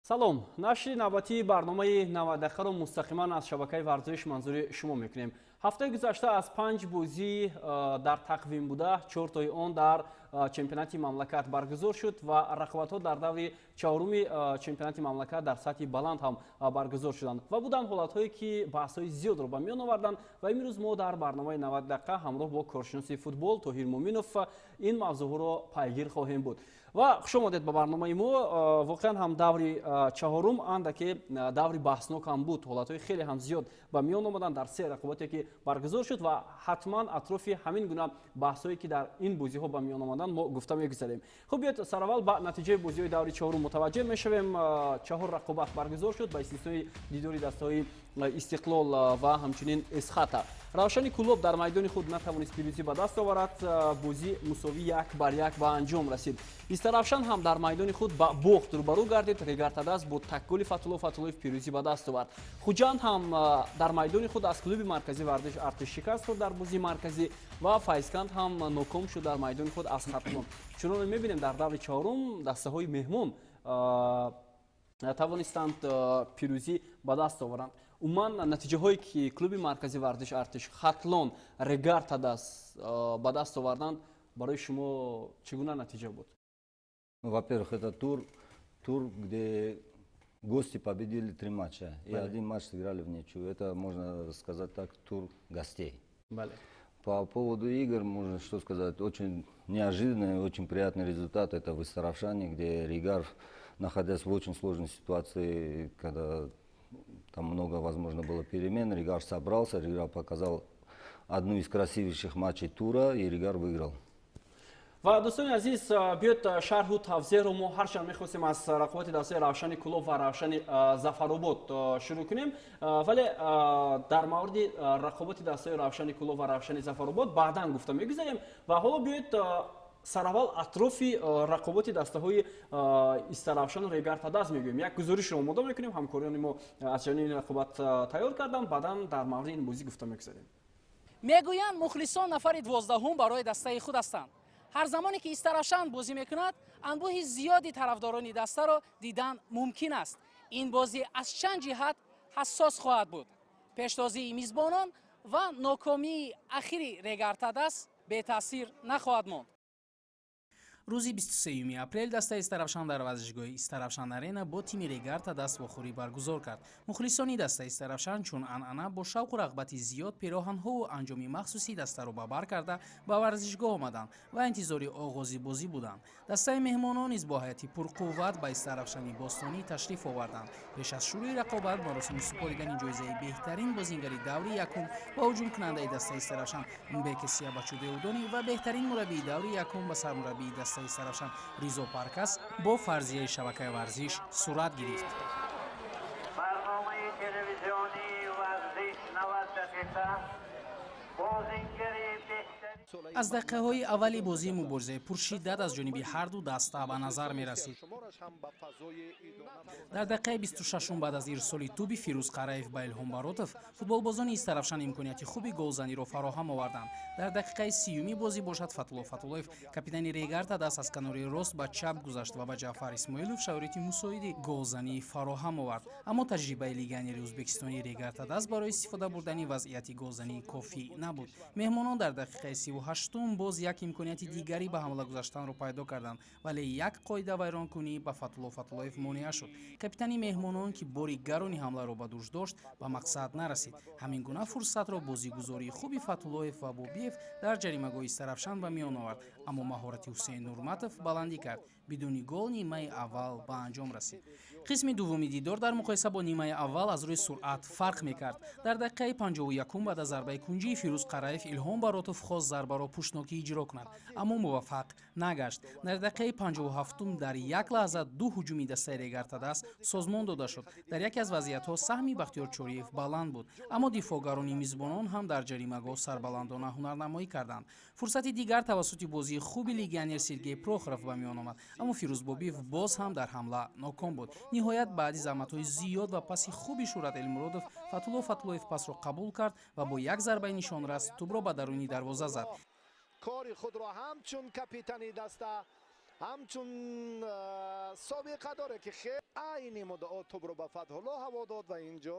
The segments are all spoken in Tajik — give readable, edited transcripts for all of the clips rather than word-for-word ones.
Салом. Нашри навбатии барномаи 90 дақиқаро мустақиман аз шабакаи Варзиш манзури шумо мекунем. Ҳафтаи гузашта аз панҷ бозӣ дар тақвим буда, чортои он дар чемпионати мамлакат баргузор шуд ва рақобатҳо дар даври чаҳоруми чемпионати мамлакат дар сатҳи баланд ҳам баргузор шуданд ва буданд ҳолатҳое, ки баҳсҳои зиёдро ба миён оварданд. Ва имрӯз мо дар барномаи 90 дақиқа ҳамроҳ бо коршиноси футбол Тоҳир Муъминов ин мавзӯъҳоро пайгир хоҳем буд. Ва хуш омадед ба барномаи мо. Воқеан ҳам даври чаҳорум андаке даври баҳснок ҳам буд. Ҳолатҳои хеле ҳам зиёд ба миён омаданд дар се рақобате, ки баргузор шуд, ва ҳатман атрофи ҳамин гуна баҳсҳое, ки дар ин бозиҳо ба миён омаданд, мо гуфта мегузарем. Хуб, биёед, сараввал ба натиҷаи бозиҳои даври чаҳорум мутаваҷҷеҳ мешавем. Чаҳор рақобат баргузор шуд, ба истиснои дидори дастаҳои Истиқлол ва ҳамчунин Эсхата. Равшани Кӯлоб дар майдони худ натавонист пирӯзӣ ба даст оварад. Бозӣ мусовӣ 1-1 ба анҷом расид. Истаравшан ҳам дар майдони худ ба бохт рӯбарӯ гардид. Регар-ТадАЗ бо такголи Фатулло Фатуллоев пирӯзӣ ба даст овард. Хуҷанд ҳам дар майдони худ аз клуби марказии варзиш Артиш шикаст хӯрд дар бозии марказӣ ва Файзканд ҳам ноком шуд дар майдони худ аз Хатлон. Чуноне мебинем, дар даври чаҳорум дастаҳои меҳмон тавонистанд пирӯзӣ ба даст оваранд. Умуман, натиҷаҳое, ки клуби марказии варзиш Артиш, Хатлон, Регар ТадАЗ ба даст оварданд, барои шумо чӣ гуна натиҷа буд? Ну, во-первых, это тур, где гости победили три матча и один матч сыграли в ничью. Это, можно сказать так, тур гостей. По поводу игр, можно что сказать, очень неожиданный, очень приятный результат. Это в Истаравшане, где Регар, находясь в очень сложной ситуации, когда там много, возможно, было перемен, Регар собрался, Регар показал одну из красивейших матчей тура, и Регар выиграл. Ва, дӯстони азиз, биёд, шарҳу тавзеҳро мо ҳарчанд мехостем аз рақобати дастаи Равшани Кӯлоб ва Равшани Зафаробод шурӯъ кунем, вале дар мавриди рақобати дастаи Равшани Кӯлоб ва Равшани Зафаробод баъдан гуфта мегузарем. Ва ҳоло биёед, сараввал атрофи рақоботи дастаҳои Истаравшану Регар ТадАЗ мегӯем. Як гузоришро омода мекунем, ҳамкориёни мо аз ҷониби ин рақобат тайёр карданд. Баъдан дар мавриди ин бозӣ гуфта мегузарем. Мегӯянд, мухлисон нафари 12-ум барои дастаи худ ҳастанд. Ҳар замоне ки Истаравшан бозӣ мекунад, анбӯҳи зиёди тарафдорони дастаро дидан мумкин аст. Ин бозӣ аз чанд ҷиҳат ҳассос хоҳад буд. Пештозии мизбонон ва нокомии ахири Регар-ТадАЗ бетаъсир нахоҳад монд. Рӯзи 23 апрел дастаи Истаравшан дар варзишгоҳи Истаравшан Арена бо тими Регар ТадАЗ вохӯрӣ баргузор кард. Мухлисони дастаи Истаравшан чун анъана бо шавқу рағбати зиёд пироҳанҳову анҷоми махсуси дастаро ба бар карда, ба варзишгоҳ омаданд ва интизори оғози бозӣ буданд. Дастаи меҳмонон низ бо ҳайати пурқувват ба Истаравшани бостонӣ ташриф оварданд. Пеш аз шурӯи рақобат маросими супоридани ҷоизаи беҳтарин бозингари даври якум ба ҳуҷумкунандаи дастаи Истаравшан Мбеке Сиябачудеудони ва беҳтарин мураббии даври якум ба сармураббии дастаи Истаравшан Ризо Паркас бо фарзияи шабакаи Варзиш сурат гирифт. Барномаи телевизионии Варзиш 90 дақиқа, бозингари беҳтарин. Аз дақиқаҳои аввали бозӣ муборизаи пуршиддат аз ҷониби ҳарду даста ба назар мерасид. Дар дақиқаи 26-ум баъд аз ирсоли тӯби Фирӯз Қараев ба Илҳом Баротов, футболбозони Истаравшан имконияти хуби голзаниро фароҳам оварданд. Дар дақиқаи 30-юми бозӣ бошад, Фатулло Фатуллоев, капитани Регар ТадАЗ, аз канори рост ба чап гузашт ва ба Ҷаъфар Исмоилов шароити мусоиди голзанӣ фароҳам овард. Аммо таҷрибаи легионери ӯзбекистонии Регар ТадАЗ барои истифода бурдани вазъияти голзанӣ кофӣ набуд. Меҳмонон дар дақиқаи 38-ум боз як имконияти дигари ба ҳамла гузаштанро пайдо карданд, вале як қоидавайронкунӣ ба Фатулло Фатуллоев монеа шуд. Капитани меҳмонон, ки бори гарони ҳамларо ба дӯш дошт, ба мақсад нарасид. Ҳамин гуна фурсатро бозигузории хуби Фатуллоев ва Бобиев дар ҷаримагоҳи Истаравшан ба миён овард, аммо маҳорати Ҳусейн Нурматов баландӣ кард. Бидуни гол нимаи аввал ба анҷом расид. Қисми дуввуми дидор дар муқоиса бо нимаи аввал аз рӯи суръат фарқ мекард. Дар дақиқаи 51-ум баъд аз зарбаи кунҷии Фирӯз Қараев Илҳом Баротов хост зарбаро пуштнокӣ иҷро кунад, аммо муваффақ нагашт. Дар дақиқаи 57-ум дар як лаҳза ду ҳуҷуми дастаи Регар ТадАЗ созмон дода шуд. Дар яке аз вазъиятҳо саҳми Бахтиёр Чориев баланд буд, аммо дифоъгарони мизбонон ҳам дар ҷаримагоҳ сарбаландона ҳунарнамоӣ карданд. Фурсати дигар тавассути бозии хуби легионер Сергей Прохоров ба миён омад, аммо Фирӯз Бобиев боз ҳам дар ҳамла ноком буд. Ниҳоят, баъди заҳматҳои зиёд ва паси хуби Шӯҳрат Элмуродов, Фатулло Фатуллоев пасро қабул кард ва бо як зарбаи нишонрас тӯбро ба даруни дарвоза зад. Кори худро ҳамчун капитани даста Ҳамчун собиқадоре ки айни муддао тӯбро ба Фатҳулло ҳаво дод ва инҷо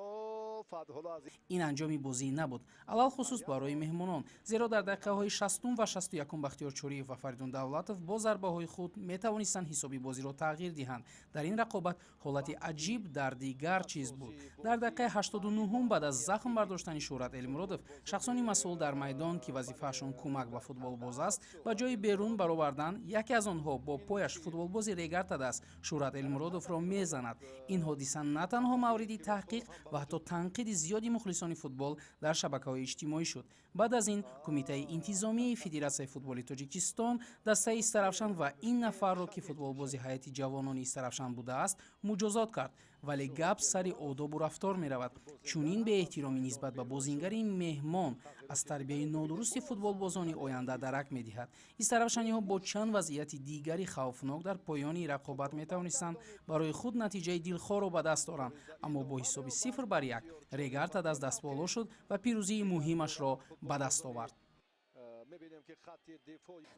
Фатҳулло аз Ин анҷоми бозӣ набуд, алалхусус барои меҳмонон, зеро дар дақиқаҳои 60-ум ва 61-ум Бахтиёр Чориев ва Фаридун Давлатов бо зарбаҳои худ метавонистанд ҳисоби бозиро тағйир диҳанд. Дар ин рақобат ҳолати аҷиб дар дигар чиз буд. Дар дақиқаи 89-ум, баъд аз захм бардоштани Шӯҳрат Элмуродов, шахсони масъул дар майдон, ки вазифаашон кӯмак ба футболбоз аст, ба ҷои берун баровардан яке аз онҳо бо пояш футболбози Регар ТадАЗ Шӯҳрат Элмуродовро мезанад. Ин ҳодиса на танҳо мавриди таҳқиқ ва ҳатто танқиди зиёди мухлисони футбол дар шабакаҳои иҷтимоӣ шуд. Баъд аз ин Кумитаи интизомии Федератсияи футболи Тоҷикистон дастаи Истаравшан ва ин нафарро, ки футболбози ҳайати ҷавонони Истаравшан будааст, муҷозот кард. Вале гап сари одобу рафтор меравад. Чунин беэҳтиромӣ нисбат ба бозингари меҳмон аз тарбияи нодурусти футболбозони оянда дарак медиҳад. Истаравшаниҳо бо чанд вазъияти дигари хавфнок дар поёни рақобат метавонистанд барои худ натиҷаи дилхоҳро ба даст оранд, аммо бо ҳисоби 0-1 Регар ТадАЗ дастболо шуд ва пирӯзии муҳимашро ба даст овард.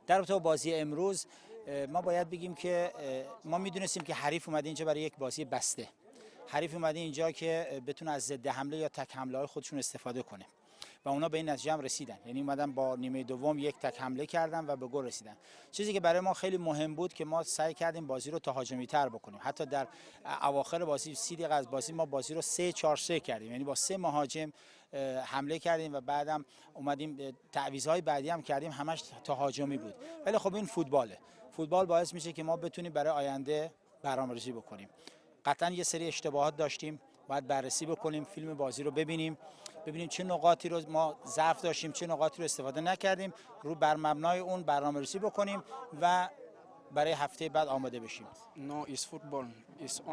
در رابطه با بازی امروز، ما باید بگیم که ما میدونستیم که حریف اومده اینجا برای یک بازی بسته. حریف اومده اینجا که بتونه از ضد حمله یا تک حمله های خودشون استفاده کنه و اونا به این نتیجه هم رسیدن. یعنی اومدن با نیمه دوم یک تک حمله کردن و به گل رسیدن. چیزی که برای ما خیلی مهم بود که ما سعی کردیم بازی رو تهاجمی تر بکنیم. حتی در اواخر بازی، 30 دقیقه از بازی، ما بازی رو 3-4-3 کردیم، یعنی با سه مهاجم حمله کردیم و بعدم اومدیم تعویض‌های بعدی هم کردیم، همش تهاجمی بود. ولی خب این فوتباله. فوتبال باعث میشه که ما بتونیم برای آینده برنامه‌ریزی بکنیم. قطعا یه سری اشتباهات داشتیم، باید بررسی بکنیم، فیلم بازی رو ببینیم، ببینیم چه نقاطی رو ما ضعف داشتیم، چه نقاطی رو استفاده نکردیم، رو بر مبنای اون برنامه‌ریزی بکنیم و برای هفته بعد آماده بشیم.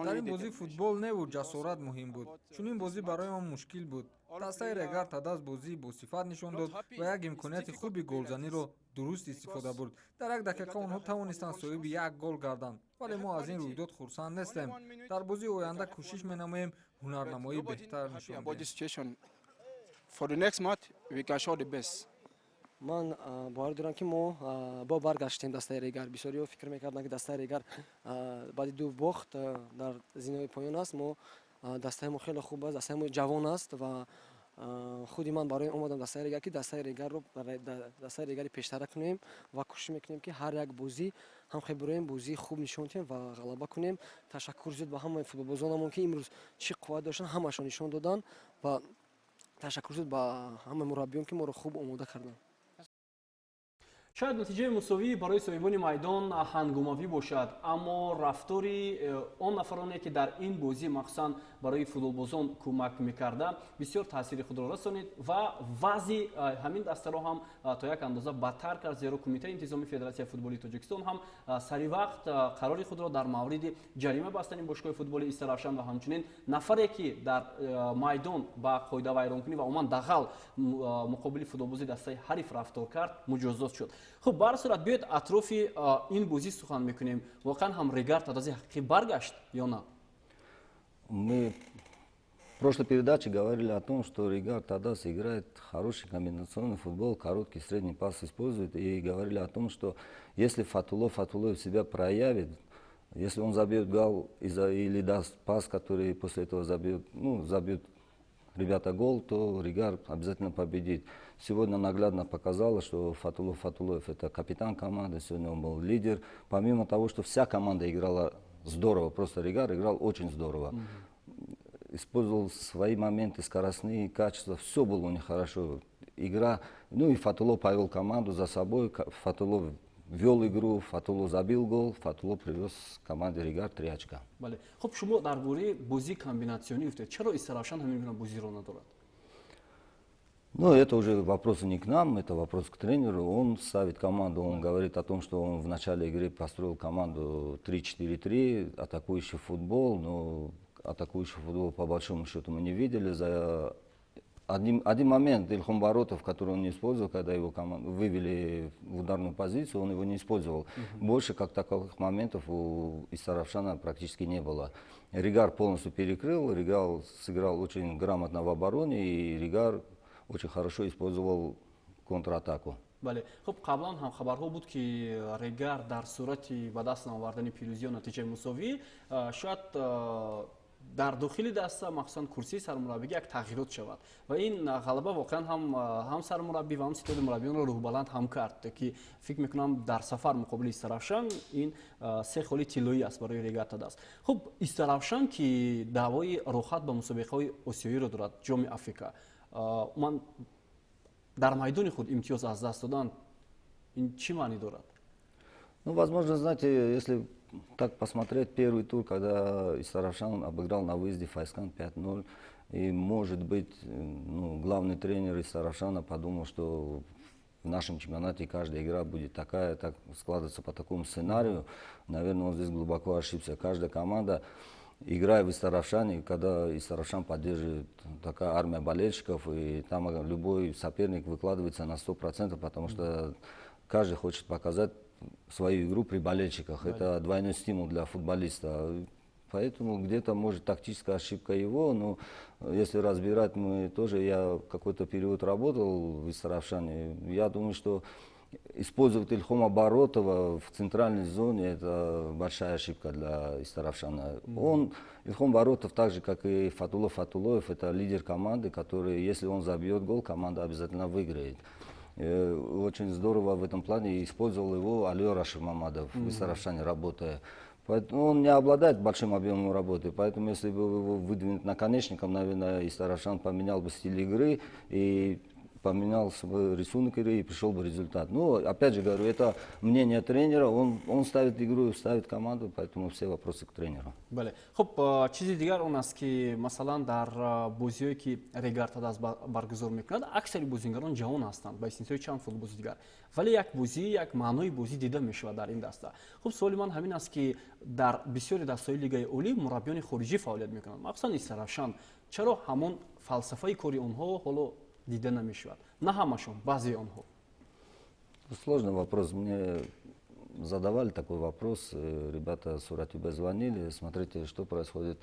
Дар ин бозӣ футбол неву ҷасорат муҳим буд. Чунин бозӣ барои мо мушкил буд. Дастаи Регар ТадАЗ бозии босифат нишон дод ва як имконияти хуби голзаниро дуруст истифода бурд. Дар як дақиқа онҳо тавонистанд соҳиби як гол гарданд, вале мо аз ин рӯйдод хурсанд нестем. Дар бозии оянда кӯшиш менамоем ҳунарнамоии беҳтар нишон диҳем. Ман бовар дорам, ки мо бо баргаштем дастаи Регар. Бисёриҳо фикр мекарданд, ки дастаи Регар баъди ду бохт дар зинаҳои поён аст. Мо дастаи мо хеле хуб аст, дастаи мо ҷавон аст ва худи ман барои омадам дастаи Регар, ки дастаи Регарро дастаи Регари пештара кунем ва кӯшиш мекунем, ки ҳар як бозӣ ҳам хел бироем, бозии хуб нишон диҳем ва ғалаба кунем. Ташаккур зиёд ба ҳамаи футболбозонамон, ки имрӯз чӣ қувват доштанд, ҳамашон нишон доданд, ва ташаккур зиёд ба ҳамаи мураббиён, ки моро хуб омода карданд. Шояд натиҷаи мусовӣ барои соҳибони майдон ҳангомавӣ бошад, аммо рафтори он нафароне, ки дар ин бозӣ махсусан барои футболбозон кӯмак мекарда, бисёр таъсири худро расонид ва вазъи ҳамин дастаро ҳам то як андоза бадтар кард, зеро Кумитаи интизоми Федератсияи футболи Тоҷикистон ҳам сари вақт қарори худро дар мавриди ҷарима бастани бошгоҳи футболи Истаравшан ва ҳамчунин нафаре, ки дар майдон ба қоидавайронкунӣ ва умуман дағал муқобили футболбози дастаи ҳариф рафтор кард, муҷозот шуд. Хуб, ба ҳар сурат, биёед атрофи ин бозӣ сухан мекунем. Воқеан ҳам Регар ТадАЗи ҳақиқӣ баргашт ё на? Мы в прошлой передаче говорили о том, что Регар ТадАЗ играет хороший комбинационный футбол, короткий, средний пас использует. И говорили о том, что если Фатуло Фатулоев себя проявит, если он забьет гол или даст пас, который после этого забьет, ну, забьют ребята гол, то Регар обязательно победит. Сегодня наглядно показало, что Фатуло Фатулоев — это капитан команды, сегодня он был лидер. Помимо того, что вся команда играла здорово, просто Регар играл очень здорово. Использовал свои моменты, скоростные качества, все было у них хорошо. Игра, ну и Фатуло повел команду за собой, Фатуло вел игру, Фатуло забил гол, Фатуло привез команде Регар 3 очка. Бале, хуб, шумо дар бораи бозии комбинатсионӣ гуфтед. Чаро Истаравшан ҳамин гуна бозиро надорад? Ну, это уже вопрос не к нам, это вопрос к тренеру. Он ставит команду, он говорит о том, что он в начале игры построил команду 3-4-3, атакующий футбол, но атакующий футбол по большому счету мы не видели. За один момент Ильхом Баротов, который он не использовал, когда его команду вывели в ударную позицию, он его не использовал. Больше как таковых моментов у Истаравшана практически не было. Регар полностью перекрыл, Регар сыграл очень грамотно в обороне, и Регар очень хорошо использовал контратаку. Бале, хуб, қаблан ҳам хабарҳо буд, ки Регар дар сурати ба даст наовардани пирӯзӣ ё натиҷаи мусовӣ шояд дар дохили даста, махсусан курсии сармураббигӣ, як тағйирот шавад. Ва ин ғалаба воқеан ҳам сармураббӣ ва ҳам ситоди мураббиёнро рӯҳбаланд ҳам кард, ки фикр мекунам, дар сафар муқобили Истаравшан ин се холи тиллоӣ аст барои Регар ТадАЗ. Хуб, Истаравшан, ки даъвои роҳат ба мусобиқаҳои осиёиро дорад, Ҷоми Африка, ман дар майдони худ имтиёз аз даст додан, ин чӣ маънӣ дорад? Ну, возможно, знаете, если так посмотреть первый тур, когда Истаравшан обыграл на выезде Файзканд 5-0, и, может быть, ну, главный тренер Истаравшана подумал, что в нашем чемпионате каждая игра будет такая, так складываться по такому сценарию. Наверное, он здесь глубоко ошибся. Каждая команда, играя в Истаравшане, когда Истаравшан поддерживает такая армия болельщиков, и там любой соперник выкладывается на 100%, потому что каждый хочет показать свою игру при болельщиках. Это двойной стимул для футболиста. Поэтому где-то, может, тактическая ошибка его, но если разбирать, мы тоже, я какой-то период работал в Истаравшане, я думаю, что использовать Ильхома Баротова в центральной зоне — это большая ошибка для Истаравшана. Он, Ильхом Баротов, так же, как и Фатулло Фатуллоев, это лидер команды, который, если он забьет гол, команда обязательно выиграет. Очень здорово в этом плане использовал его Алиёр Аширмамадов в Истаравшане работая. Поэтому он не обладает большим объемом работы, поэтому, если бы его выдвинуть наконечником, наверное, Истаравшан поменял бы стиль игры и поменялся бы рисунок игры, и пришел бы результат. Ну, опять же говорю, это мнение тренера, он ставит игру, ставит команду, поэтому все вопросы к тренеру. Бале, хуб, чизи дигар он аст, ки масалан дар бозиҳое, ки Регар ТадАЗ баргузор мекунад, аксари бозингарон ҷавон ҳастанд, ба истиснои чанд футболбози дигар, вале як бозӣ, як маънои бозӣ дида мешавад дар ин даста. Хуб, суоли ман ҳамин аст, ки дар бисёри дастаҳои лигаи олӣ мураббиёни хориҷӣ фаъолият мекунанд, махсусан Истаравшан. Чаро ҳамон фалсафаи кори онҳо ҳоло дида намешавад? На ҳамашон, баъзеи онҳо. Сложный вопрос. Мне задавали такой вопрос, ребята с Уратюбе звонили: смотрите, что происходит.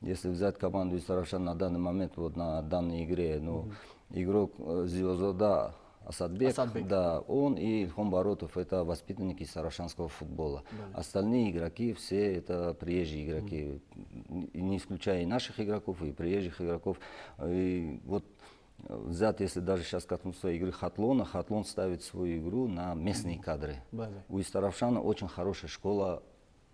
Если взять команду Истаравшан на данный момент, вот на данной игре, ну, игрок Зиёзода Асадбек, Асадбек, да, он и Ильхом Баротов — это воспитанники истаравшанского футбола. Остальные игроки все это приезжие игроки, не исключая и наших игроков, и приезжих игроков. И вот взять, если даже сейчас коснуться игры Хатлона, Хатлон ставит свою игру на местные кадры. У Истаравшана очень хорошая школа,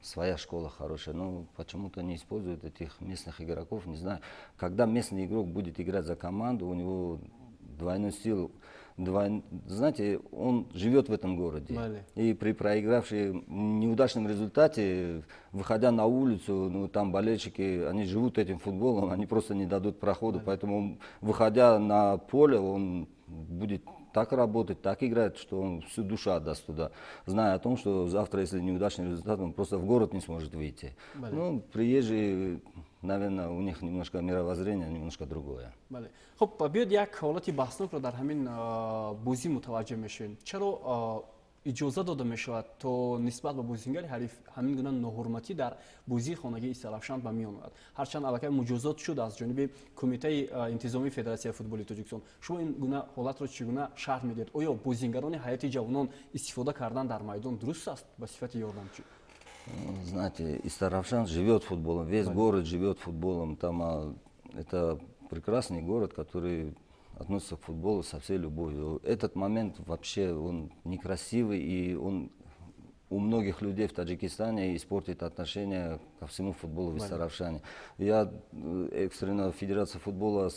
своя школа хорошая, но почему-то не используют этих местных игроков, не знаю. Когда местный игрок будет играть за команду, у него двойной стил, знаете, он живет в этом городе. И при проигравшей неудачном результате, выходя на улицу, ну, там болельщики, они живут этим футболом, они просто не дадут проходу. Поэтому, выходя на поле, он будет так работать, так играть, что он всю душу отдаст туда, зная о том, что завтра, если неудачный результат, он просто в город не сможет выйти. Ну, приезжие, наверное, у них немножко мировоззрение немножко другое. Бале, хуб, биёед як ҳолати баҳснокро дар ҳамин бозӣ мутаваҷҷеҳ мешавем. Чаро иҷоза дода мешавад, то нисбат ба бозингари ҳариф ҳамин гуна ноҳурматӣ дар бозии хонагии Истаравшан ба миён ояд, ҳарчанд аллакай муҷозот шуд аз ҷониби Кумитаи интизомии Федератсияи футболи Тоҷикистон? Шумо ин гуна ҳолатро чӣ гуна шарҳ медиҳед? Оё бозингарони ҳайати ҷавонон истифода кардан дар майдон дуруст аст ба сифати ёрдамчӣ? Знаете, Истаравшан живет футболом, весь город живет футболом. Там это прекрасный город, который относится к футболу со всей любовью. Этот момент вообще, он некрасивый, и он у многих людей в Таджикистане испортит отношение ко всему футболу в Истаравшане. Я экстренно Федерация футбола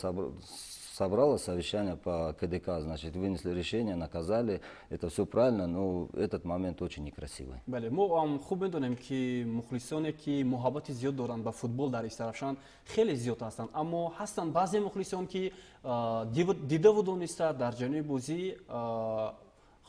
собрала совещание по КДК, значит, вынесли решение, наказали. Это все правильно, но этот момент очень некрасивый. Бале, мо ҳам хуб медонем, ки мухлисоне, ки муҳаббати зиёд доранд ба футбол, дар Истаравшан хеле зиёд ҳастанд, аммо ҳастанд баъзе мухлисон, ки дидаву дониста дар ҷараёни бозӣ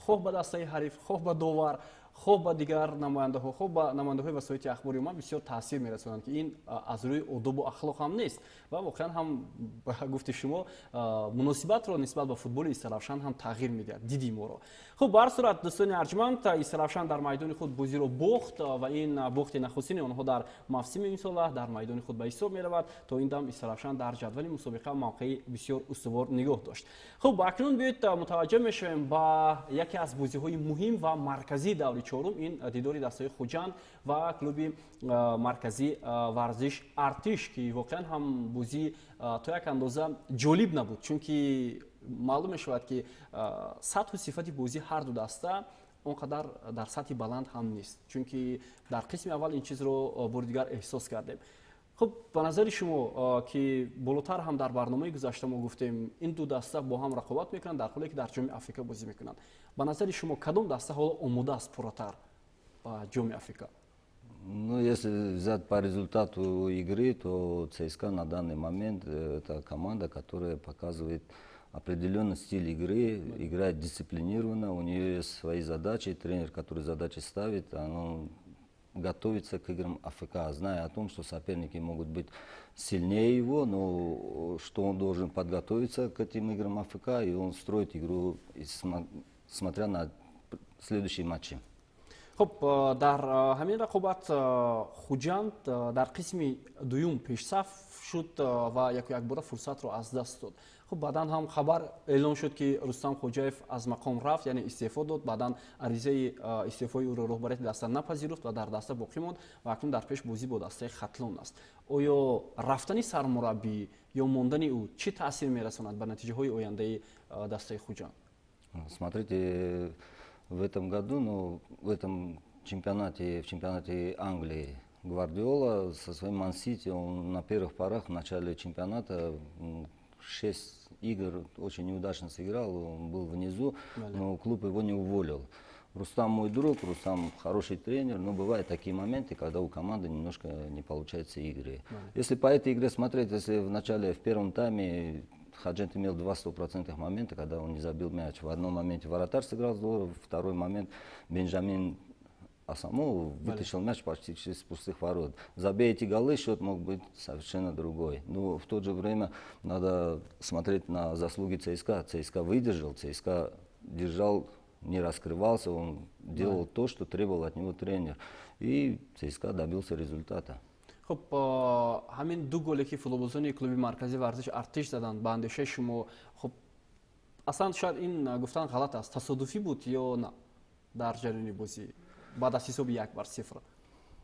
хоҳ ба дастаи ҳариф, хоҳ ба довар, Хуб, ба дигар намояндаҳо, хуб, ба намояндаҳои васоити ахбори омма бисёр таъсир мерасонанд, ки ин аз рӯи одобу ахлоқ ҳам нест ва воқеан ҳам, ба гуфти шумо, муносибатро нисбат ба футболи Истаравшан ҳам тағйир медиҳад, диди моро. Хуб, ба ҳар сурат, дӯстони арҷманд, Истаравшан дар майдони худ бозиро бохт ва ин бохти нахустини онҳо дар мавсими имсола дар майдони худ ба ҳисоб меравад. То ин дам Истаравшан дар ҷадвали мусобиқа мавқеи бисёр устувор нигоҳ дошт. Хуб, акнун биёед мутаваҷҷӯҳ мешавем ба яке аз бозиҳои муҳим ва марказии даври чорум. Ин дидори дастаи Хуҷанд ва клуби марказии варзиш Артиш, ки воқеан ҳам бозӣ то як андоза ҷолиб набуд, чунки маълум мешавад, ки сатҳу сифати бозии ҳар ду даста он қадар дар сатҳи баланд ҳам нест, чунки дар қисми аввал ин чизро бори дигар эҳсос кардем. Хуб, ба назари шумо, ки болотар ҳам дар барномаи гузашта мо гуфтем, ин ду даста бо ҳам рақобат мекунанд, дар ҳоле ки дар Ҷоми Африка бозӣ мекунанд, ба назари шумо, кадом даста ҳоло омода аст пурратар ба Ҷоми Африка? Ну, если взять по результату игры, то ЦСКА на данный момент это команда, которая показывает определенный стиль игры, играет дисциплинированно, у нее есть свои задачи, тренер, который задачи ставит, он готовится к играм АФК, зная о том, что соперники могут быть сильнее его, но что он должен подготовиться к этим играм АФК, и он строит игру, смотря на следующие матчи. Хуб, дар ҳамин рақобат Хуҷанд дар қисми дуюм пешсаф шуд ва яку якбора фурсатро аз даст дод. Хуб, баъдан ҳам хабар эълон шуд, ки Рустам Хоҷаев аз мақом рафт, яъне истеъфо дод. Баъдан аризаи истеъфои ӯро роҳбарияти даста напазируфт ва дар даста боқӣ монд ва акнун дар пеш бозӣ бо дастаи Хатлон аст. Оё рафтани сармураббӣ ё мондани ӯ чӣ таъсир мерасонад ба натиҷаҳои ояндаи дастаи Хуҷанд? Смотрите, в этом году, ну, в этом чемпионате, в чемпионате Англии Гвардиола со своим Ман-Сити, он на первых порах в начале чемпионата шесть игр очень неудачно сыграл, он был внизу, но клуб его не уволил. Рустам мой друг, Рустам хороший тренер, но бывают такие моменты, когда у команды немножко не получаются игры. Если по этой игре смотреть, если в начале, в первом тайме Худжанд имел два стопроцентных момента, когда он не забил мяч. В одном моменте вратарь сыграл здорово, второй момент Бенджамин Асамоа вытащил мяч почти из пустых ворот. Забей эти голы, счет мог быть совершенно другой. Но в то же время надо смотреть на заслуги ЦСКА. ЦСКА выдержал, ЦСКА держал, не раскрывался, он делал то, что требовал от него тренер. И ЦСКА добился результата. Хуб, ҳамин ду голе, ки футболбозони клуби марказии варзиш Артиш заданд, ба андешаи шумо, хуб, аслан шояд ин гуфтан ғалат аст, тасодуфӣ буд ё на дар ҷараёни бозӣ баъд аз ҳисоби 1-0?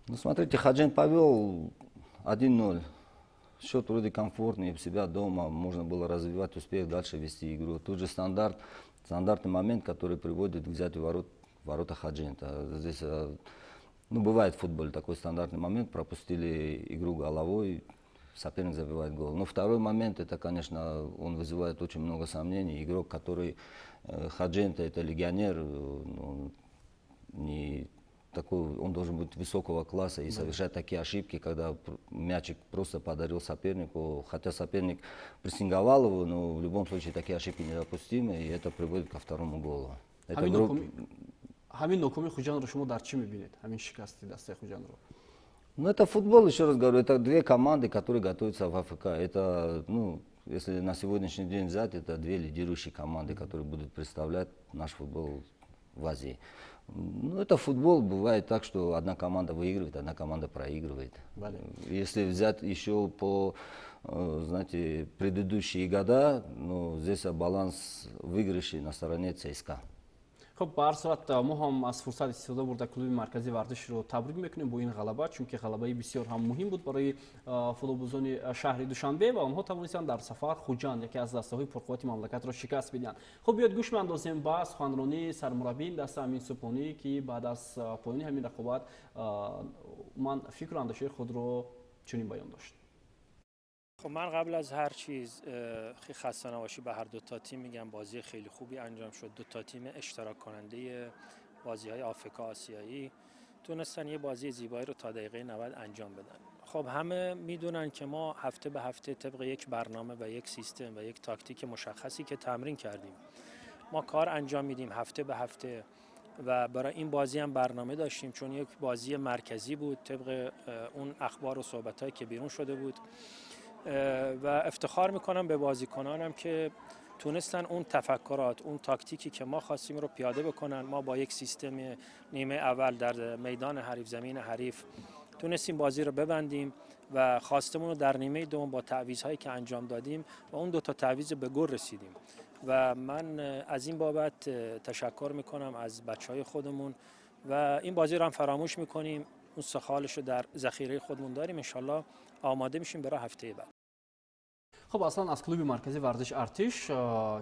Ну, смотрите, Худжанд повел 1-0. Счет вроде комфортный, у себя дома можно было развивать успех, дальше вести игру. Тут же стандарт, стандартный момент, который приводит к взятию ворот, ворота Худжанда. Здесь, ну, бывает в футболе такой стандартный момент, пропустили игру головой, соперник забивает гол. Но второй момент, это, конечно, он вызывает очень много сомнений. Игрок, который Худжанда, это легионер, он не такой, он должен быть высокого класса и совершать такие ошибки, когда мячик просто подарил сопернику, хотя соперник прессинговал его, но в любом случае такие ошибки недопустимы, и это приводит ко второму голу. Это ҳамин нокомии Хуҷандро шумо дар чӣ мебинед, ҳамин шикасти дастаи Хуҷандро? Ну, это футбол, еще раз говорю, это две команды, которые готовятся в АФК. Это, ну, если на сегодняшний день взять, это две лидирующие команды, которые будут представлять наш футбол в Азии. Ну, это футбол, бывает так, что одна команда выигрывает, одна команда проигрывает. Бале. Если взять еще по, знаете, предыдущие года, ну, здесь баланс выигрышей на стороне ЦСКА. Хуб, ба ҳар сурат, мо ҳам аз фурсат истифода бурда клуби марказии варзишро табрик мекунем бо ин ғалаба, чунки ғалабаи бисёр ҳам муҳим буд барои футболбозони шаҳри Душанбе ва онҳо тавонистанд дар сафар Хуҷанд, яке аз дастаҳои пурқуввати мамлакатро, шикаст бидиҳанд. Хуб, биёед гӯш меандозем ба суханронии сармураббии ин даста Амин Субҳонӣ, ки баъд аз поёни ҳамин рақобат ман фикру андешаи худро чунин баён дошт. خب، من قبل از هر چیز خیلی خسته نباشی به هر دو تا تیم میگم. بازی خیلی خوبی انجام شد. دو تا تیم اشتراک کننده بازی های آفکا آسیایی تونستن یه بازی زیبایی رو تا دقیقه 90 انجام بدن. خب، همه میدونن که ما هفته به هفته طبق یک برنامه و یک سیستم و یک تاکتیک مشخصی که تمرین کردیم، ما کار انجام میدیم. هفته به هفته و برای این بازی هم برنامه داشتیم، چون یک بازی مرکزی بود طبق اون اخبار و صحبت‌هایی که بیرون شده بود و افتخار میکنم به بازیکنانم که تونستن اون تفکرات، اون تاکتیکی که ما خواستیم رو پیاده بکنن. ما با یک سیستم نیمه اول در میدان حریف، زمین حریف، تونستیم بازی رو ببندیم و خواستمون رو در نیمه دوم با تعویض‌هایی که انجام دادیم و اون دو تا تعویض به گل رسیدیم و من از این بابت تشکر میکنم از بچهای خودمون و این بازی رو هم فراموش میکنیم، اون سخالش رو در ذخیره خودمون داریم، انشالله آماده میشیم برای هفته بعد. Хуб, аслан аз клуби марказии варзиши Артиш,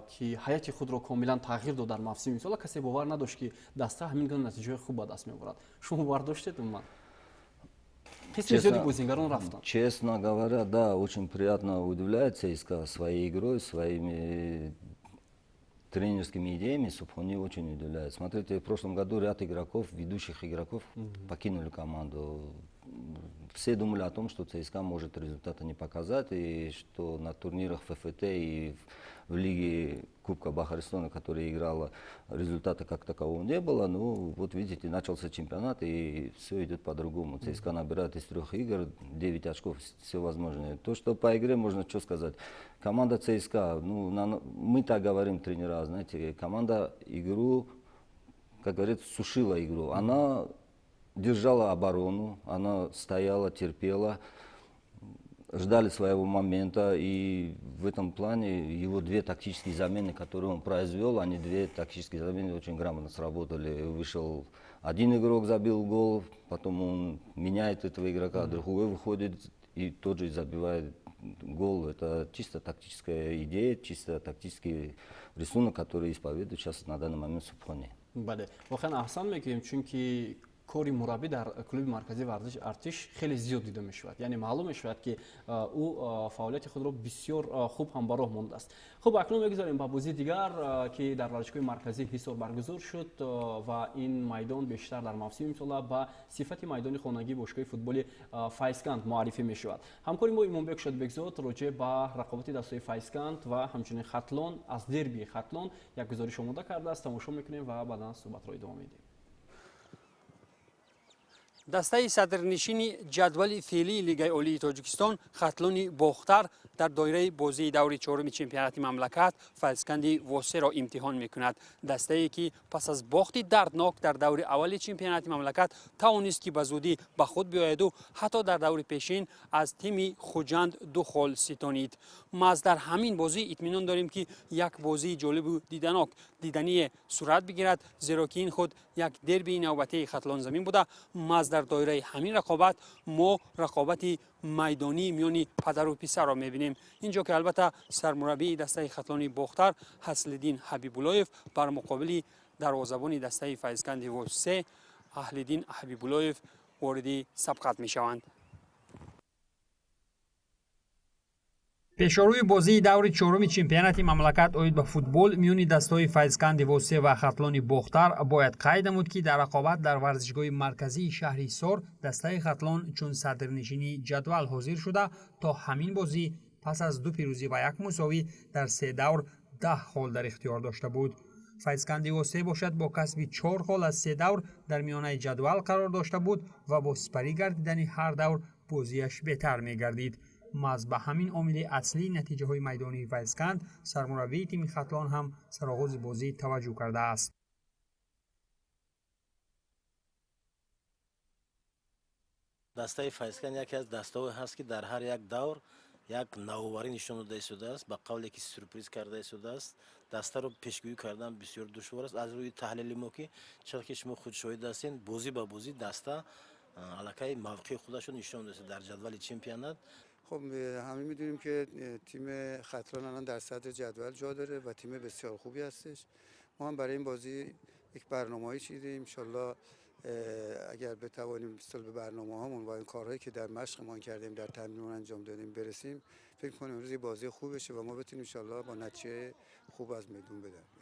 ки ҳайати худро комилан тағйир дод дар мавсими имсола, касе бовар надошт, ки даста ҳамин гуна натиҷаҳои хуб ба даст меоварад. Шумо бовар доштед умуман? Қисми зиёди бозингарон рафтанд. Честно говоря, да, очень приятно удивляет ЦСКА своей игрой, своими тренерскими идеями. Субхони очень удивляет. Смотрите, в прошлом году ряд игроков, ведущих игроков, покинули команду. Все думали о том, что ЦСКА может результата не показать, и что на турнирах ФФТ и в Лиге Кубка Бахаристона, которая играла, результата как такового не было. Ну, вот видите, начался чемпионат, и все идет по-другому. ЦСКА набирает из 3 игр 9 очков, все возможное. То, что по игре можно что сказать. Команда ЦСКА, ну, мы так говорим, тренера, знаете, команда игру, как говорят, сушила игру. Она держала оборону, она стояла, терпела, ждали своего момента, и в этом плане его 2 тактические замены, которые он произвел, они 2 тактические замены очень грамотно сработали. Вышел один игрок, забил гол, потом он меняет этого игрока, другой выходит и тот же забивает гол. Это чисто тактическая идея, чисто тактический рисунок, который исповедует сейчас на данный момент Субхони. Бале, воқеан аҳсан мекунем, чунки кори мураббӣ дар клуби марказии варзиши Артиш хеле зиёд дида мешавад, яъне маълум мешавад, ки ӯ фаъолияти худро бисёр хуб ҳам ба роҳ мондааст. Хуб, акнун мегузарем ба бозии дигар, ки дар варзишгоҳи марказии Ҳисор баргузор шуд ва ин майдон бештар дар мавсими имсола ба сифати майдони хонагии бошгоҳи футболи Файзканд муаррифӣ мешавад. Ҳамкори мо Имомбек Шодбекзод роҷеъ ба рақобати дастаи Файзканд ва ҳамчунин Хатлон аз дербии Хатлон як гузориш омода кардааст. Тамошо мекунем ва баъдан суҳбатро идома медиҳем. Дастаи садрнишини ҷадвали феълии Лигаи Олии Тоҷикистон Хатлони Бохтар дар доираи бозии даври чоруми чемпионати мамлакат Файзканди Восеро имтиҳон мекунад. Дастае ки пас аз бохти дарднок дар даври аввали чемпионати мамлакат тавонист, ки ба зудӣ ба худ биояду ҳатто дар даври пешин аз тими Хуҷанд 2 хол ситонид. Маҳз дар ҳамин бозӣ итминон дорем, ки як бозии ҷолибу диданок дидание сурат бигирад, зеро ки ин худ як дербии навбатии Хатлонзамин буда, маҳз дар доираи ҳамин рақобат мо рақобати майдонии миёни падару писарро мебинем. Инҷо ки албатта сармураббии дастаи Хатлони Бохтар Ҳаслиддин Ҳабибуллоев бар муқобили дарвозабони дастаи Файзканди Восе Аҳлиддин Ҳабибуллоев вориди сабқат мешаванд. Пешорӯи бозии даври чоруми чемпионати мамлакат оид ба футбол миёни дастаҳои Файзканди Восе ва Хатлони Бохтар бояд қайд намуд, ки дар рақобат дар варзишгоҳи марказии шаҳри Ҳисор дастаи Хатлон чун садрнишини ҷадвал ҳозир шуда, то ҳамин бозӣ пас аз 2 пирӯзӣ ва 1 мусовӣ дар 3 давр 10 хол дар ихтиёр дошта буд. Файзканди Восе бошад бо касби 4 хол аз 3 давр дар миёнаи ҷадвал қарор дошта буд ва бо сипарӣ гардидани ҳар давр бозиаш беҳтар мегардид. Маҳз ба ҳамин омили аслии натиҷаҳои майдонии Файзканд сармураббии тими Хатлон ҳам сароғози бозӣ таваҷҷӯҳ кардааст. Дастаи Файзканд яке аз дастаҳое ҳаст, ки дар ҳар як давр як навоварӣ нишон дода истодааст, ба қавле ки сюрприз карда истодааст. Дастаро пешгӯӣ кардан бисёр душвор аст. Аз рӯи таҳлили мо, ки чаро ки шумо худ шоҳид ҳастед, бозӣ ба бозӣ даста аллакай мавқеи худашро нишон додааст дар ҷадвали чемпионат. خب همه میدونیم که تیم хатлон الان در صدر جدول جا داره و تیم بسیار خوبی هستش. ما هم برای این بازی یک برنامه‌ای چیدیم. انشالله اگر بتوانیم به برنامه‌هامون و این کارهایی که در مشقمان کردیم، در تمرینمون انجام دادیم برسیم، فکر کنم امروز یه بازی خوب بشه و ما بتونیم انشالله با نتیجه خوب از میدون بدریم.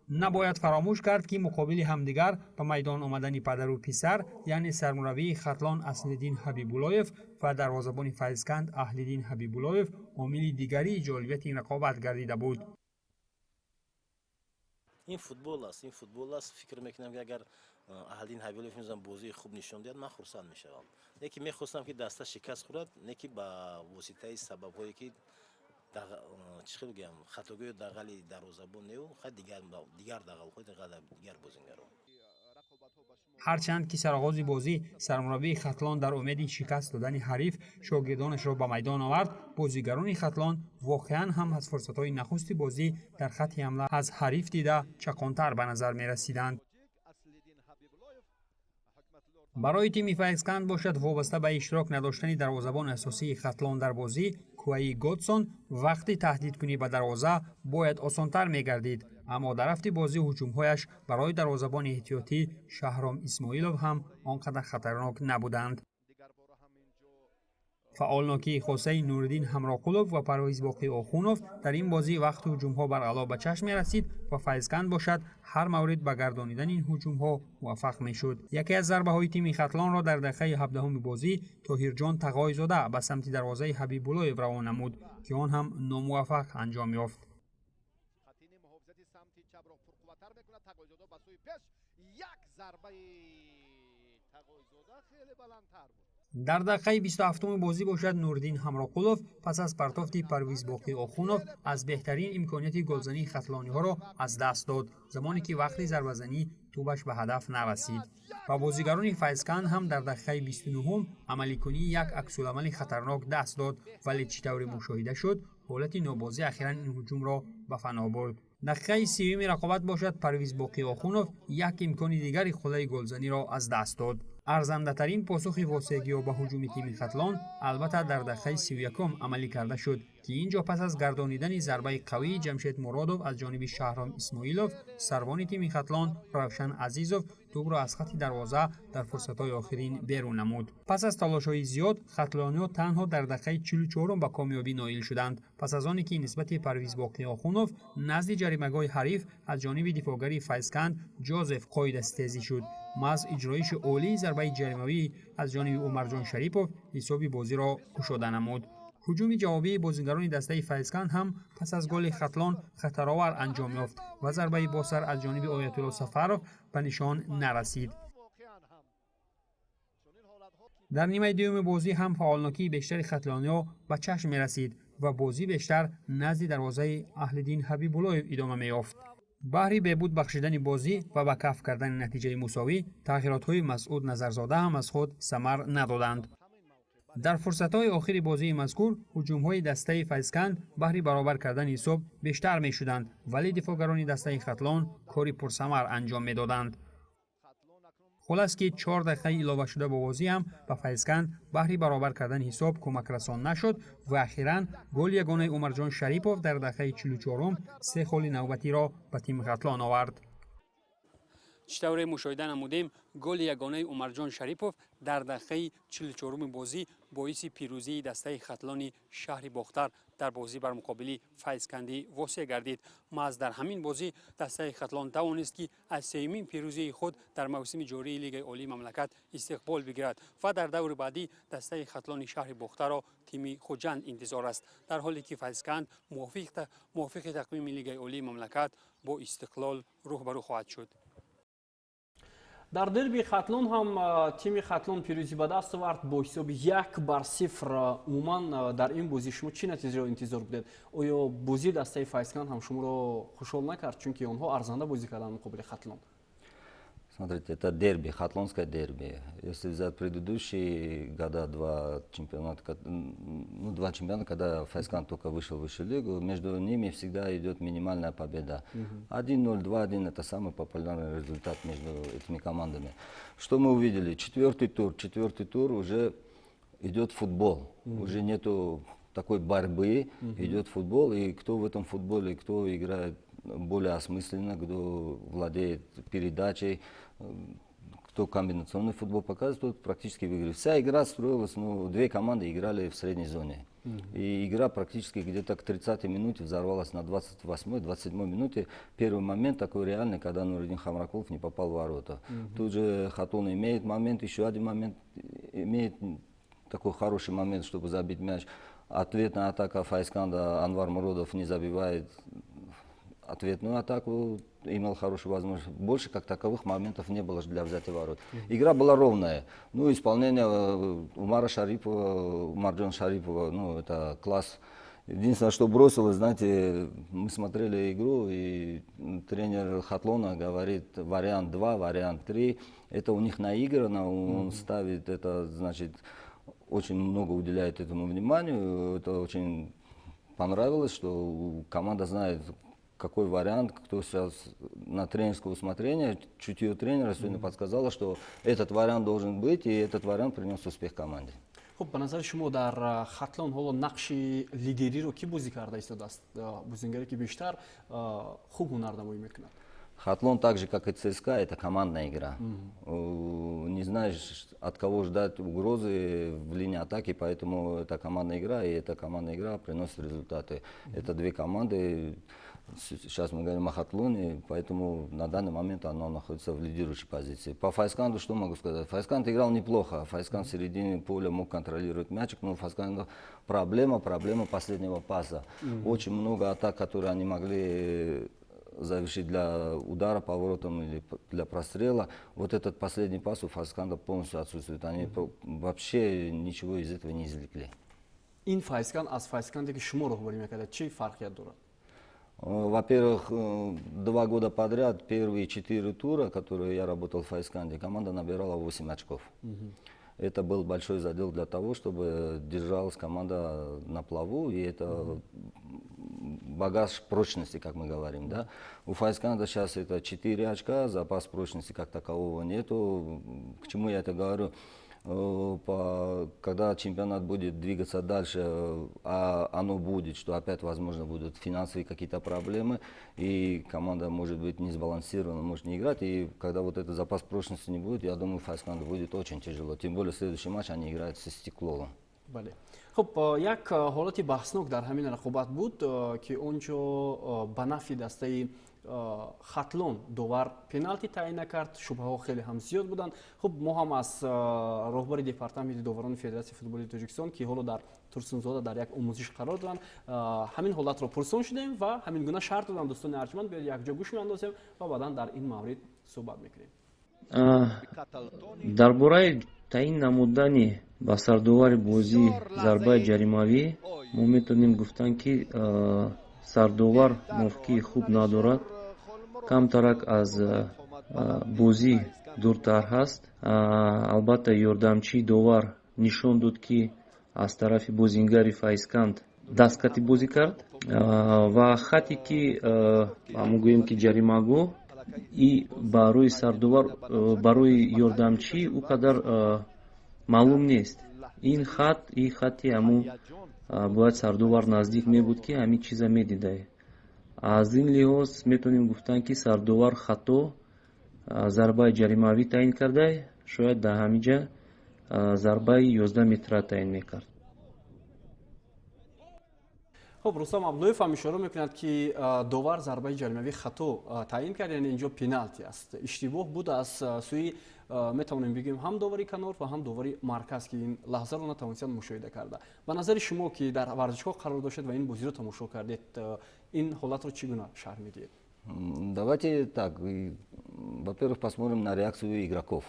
Набояд фаромӯш кард, ки муқобили ҳамдигар ба майдон омадани падару писар, яъне сармураббии Хатлон Аслиддин Ҳабибуллоев ва дарвозабони Файзканд Аҳлиддин Ҳабибуллоев омили дигарии ҷолибияти ин рақобат гардида буд. Ин футбол аст, ин футбол аст. Фикр мекунам, ки агар Аҳлиддин Ҳабибуллоев имрӯзам бозии хуб нишон диҳад, ман хурсанд мешавам. Не ки мехостам, ки даста шикаст хӯрад, не ки ба воситаи сабабҳое ки чӣ хел гӯям, хатогии дағали дарвозабон неу хай дигар дағалҳои дигар бозингарон. Ҳарчанд ки сарогози бозӣ сармураббии Хатлон дар умеди шикаст додани ҳариф шогирдонашро ба майдон овард, бозигарони Хатлон воқеан ҳам аз фурсатҳои нахусти бозӣ дар хатти ҳамла аз ҳариф дида чақонтар ба назар мерасиданд. Барои тими Файзканд бошад, вобаста ба иштирок надоштани дарвозабони асосии Хатлон дар бозӣ, Куаи Годсон, вақти таҳдидкунӣ ба дарвоза бояд осонтар мегардид, аммо дар рафти бозӣ ҳуҷумҳояш барои дарвозабони эҳтиётӣ Шаҳром Исмоилов ҳам он қадар хатарнок набуданд. Фаъолнокии хосаи Нуриддин Ҳамроқулов ва Парвизбоқӣ Охунов дар ин бозӣ вақти ҳуҷумҳо баръало ба чашм мерасид ва Файзканд бошад, ҳар маврид ба гардонидани ин ҳуҷумҳо муваффақ мешуд. Яке аз зарбаҳои тими Хатлонро дар дақиқаи 17-уми бозӣ Тоҳирҷон Тағойзода ба самти дарвозаи Ҳабибуллоев равон намуд, ки он ҳам номуваффақ анҷом ёфт. Дар дақиқаи 27-уми бозӣ бошад, Нуриддин Ҳамроқулов пас аз партофти Парвизбоқӣ Охунов аз беҳтарин имконияти голзании хатлониҳоро аз даст дод, замоне ки вақти зарбазанӣ тӯбаш ба ҳадаф нарасид. Ва бозигарони Файзканд ҳам дар дақиқаи 29-ум амаликунии як аксуламали хатарнок даст дод, вале чӣ тавре мушоҳида шуд, ҳолати нобозӣ ахиран ин ҳуҷумро ба фано бурд. Дақиқаи 30-уми рақобат бошад, Парвизбоқӣ Охунов як имкони дигари хулаи голзаниро аз даст дод. Арзандатарин посухи Восегиё ба ҳуҷуми тими Хатлон албатта дар дақиқаи 31-ум амалӣ карда шуд, ки ин ҷо пас аз гардонидани зарбаи қавии Ҷамшед Муродов аз ҷониби Шаҳром Исмоилов, сарвони тими Хатлон Равшан Азизов тӯбро аз хатти дарвоза дар фурсатҳои охирин берун намуд. Пас аз талошҳои зиёд хатлониҳо танҳо дар дақиқаи 44-ум ба комёбӣ ноил шуданд, пас аз оне ки нисбати Парвизбоқӣ Охунов назди ҷаримагоҳи ҳариф аз ҷониби дифоъгари Файзканд Ҷозеф қоидастезӣ шуд. Маҳз иҷроиши олии зарбаи ҷаримавӣ аз ҷониби Умарҷон Шарипов ҳисоби бозиро кушода намуд. Ҳуҷуми ҷавобии бозигарони дастаи Файзканд ҳам пас аз голи Хатлон хатаровар анҷом ёфт ва зарбаи босар аз ҷониби Оятулло Сафаров ба нишон нарасид. Дар нимаи дуюми бозӣ ҳам фаъолнокии бештари хатлониҳо ба чашм мерасид ва бозӣ бештар назди дарвозаи Аҳлиддин Ҳабибуллоев идома меёфт. Баҳри беҳбуд бахшидани бозӣ ва ба каф кардани натиҷаи мусовӣ тағйиротҳои Масъуд Назарзода ҳам аз худ самар надоданд. Дар фурсатҳои охири бозии мазкур ҳуҷумҳои дастаи Файзканд баҳри баробар кардани ҳисоб бештар мешуданд, вале дифоъгарони дастаи Хатлон кори пурсамар анҷом медоданд. Хулас ки 4 дақиқаи иловашуда ба бозӣ ҳам ба Файзканд баҳри баробар кардани ҳисоб кӯмакрасон нашуд ва ахиран голи ягонаи Умарҷон Шарипов дар дақиқаи 44-ум се холи навбатиро ба тими Хатлон овард. Чӣ тавре мушоҳида намудем, голи ягонаи Умарҷон Шарипов дар дақиқаи 44-уми бозӣ боиси пирӯзии дастаи Хатлони шаҳри Бохтар дар бозӣ бар муқобили Файзканди Восеъ гардид. Маҳз дар ҳамин бозӣ дастаи Хатлон тавонист, ки аз сеюмин пирӯзии худ дар мавсими ҷории Лигаи Олии мамлакат истиқбол бигирад ва дар даври баъдӣ дастаи Хатлони шаҳри Бохтарро тими Хуҷанд интизор аст, дар ҳоле ки Файзканд мувофиқи тақвими Лигаи Олии мамлакат бо Истиқлол рӯ ба рӯ хоҳад шуд. Дар дерби Хатлон ҳам тими Хатлон пирӯзӣ ба даст овард бо ҳисоби 1-0. Умуман, дар ин бозӣ шумо чӣ натиҷаро интизор будед? Оё бозии дастаи Файзканд ҳам шуморо хушҳол накард, чунки онҳо арзанда бозӣ карданд муқобили Хатлон? Смотрите, это дерби, хатлонское дерби. Если взять предыдущие года, два чемпионата, ну, два чемпионата, когда Файзканд только вышел в высшую лигу, между ними всегда идет минимальная победа. 1-0, 2-1 – это самый популярный результат между этими командами. Что мы увидели? Четвертый тур уже идет футбол. Уже нету такой борьбы, идет футбол. И кто в этом футболе, кто играет более осмысленно, кто владеет передачей, кто комбинационный футбол показывает, тот практически выиграет. Вся игра строилась, ну, две команды играли в средней зоне. И игра практически где-то к 30-й минуте взорвалась на 28-27 минуте. Первый момент такой реальный, когда Нуриддин Хамракулов не попал в ворота. Тут же Хатлон имеет момент, еще один момент, имеет такой хороший момент, чтобы забить мяч. Ответная атака Файзканда, Анвар Муродов не забивает. Ответную атаку имел хорошую возможность. Больше как таковых моментов не было для взятия ворот. Игра была ровная. Ну, исполнение Умара Шарипова, Умарджон Шарипова, ну, это класс. Единственное, что бросилось, знаете, мы смотрели игру, и тренер Хатлона говорит: вариант 2, вариант 3. Это у них наиграно, он ставит это, значит, очень много уделяет этому вниманию. Это очень понравилось, что команда знает, какой вариант, кто сейчас на тренерское усмотрение, чутье тренера сегодня подсказало, что этот вариант должен быть, и этот вариант принес успех команде. Хуб, ба назари шумо, дар Хатлон ҳоло нақши лидериро кӣ бозӣ карда истодааст, бозингаре ки бештар хуб ҳунарнамоӣ мекунад? Хатлон, так же как и ЦСКА, это командная игра. Не знаешь, от кого ждать угрозы в линии атаки, поэтому это командная игра, и эта командная игра приносит результаты. Это две команды. Сейчас мы говорим о Хатлоне, поэтому на данный момент она находится в лидирующей позиции. По Файзканду что могу сказать? Файзканд играл неплохо. Файзканд в середине поля мог контролировать мячик, но у Файзканда проблема последнего паса. Очень много атак, которые они могли завершить для удара по воротам или для прострела. Вот этот последний пас у Файзканда полностью отсутствует. Они вообще ничего из этого не извлекли. Ин Файзканд аз Файзканде, ки шумо роҳбарӣ мекардед, чӣ фарқият дорад? Во-первых, 2 года подряд, первые четыре тура, которые я работал в Файзканде, команда набирала 8 очков. Это был большой задел для того, чтобы держалась команда на плаву, и это багаж прочности, как мы говорим. Да? У Файзканда сейчас это 4 очка, запас прочности как такового нету. К чему я это говорю? Когда чемпионат будет двигаться дальше, а оно будет, что опять, возможно, будут финансовые какие-то проблемы, и команда может быть не сбалансирована, может не играть, и когда вот этот запас прочности не будет, я думаю, Файзканду будет очень тяжело. Тем более следующий матч они играют с Истиклолом. Бале, хуб, як ҳолати баҳснок дар ҳамин рақобат буд, ки он ҷо ба нафъи дастаи Хатлон довар пеналти таъин накард. Шубҳаҳо хеле ҳам зиёд буданд. Хуб, мо ҳам аз роҳбари департаменти доварони Федератсияи футболи Тоҷикистон, ки ҳоло дар Турсунзода дар як омӯзиш қарор доранд, ҳамин ҳолатро пурсон шудем ва ҳамин гуна шарҳ доданд. Дӯстони арҷманд, биёед, якҷо гӯш меандозем ва баъдан дар ин маврид суҳбат мекунем. Дар бораи таъин намудани ба сардовари бозӣ зарбаи ҷаримавӣ мо метавонем гуфтан, ки сардовар мувофиқии хуб надорад, камтарак аз бозӣ дуртар ҳаст. Албатта, ёрдамчии довар нишон дод, ки аз тарафи бозингари Файзканд дасткати бозӣ кард ва хате ки мо гӯем, ки ҷаримагоҳ и барои сардовар, барои ёрдамчӣ ӯ қадар маълум нест. Ин хат и хати ҳамун бояд сардовар наздик мебуд, ки ҳамин чиза медидай. Аз ин лиҳоз метавонем гуфтан, ки сардовар хато зарбаи ҷаримавӣ таъин кардай. Шояд дар ҳамин ҷа зарбаи 11 метра таъин мекард. Хуб, Рустам Абдуллоев ҳам ишора мекунад, ки довар зарбаи ҷаримавӣ хато таъин кард, яъне инҷо пеналти аст. Иштибоҳ буд аз сӯи, метавонем бигӯем, ҳам довари канор ва ҳам довари марказ, ки ин лаҳзаро натавонистанд мушоҳида карда. Ба назари шумо, ки дар варзишгоҳ қарор доштед ва ин бозиро тамошо кардед, ин ҳолатро чӣ гуна шарҳ медиҳед? Давайте так, во-первых, посмотрим на реакцию игроков.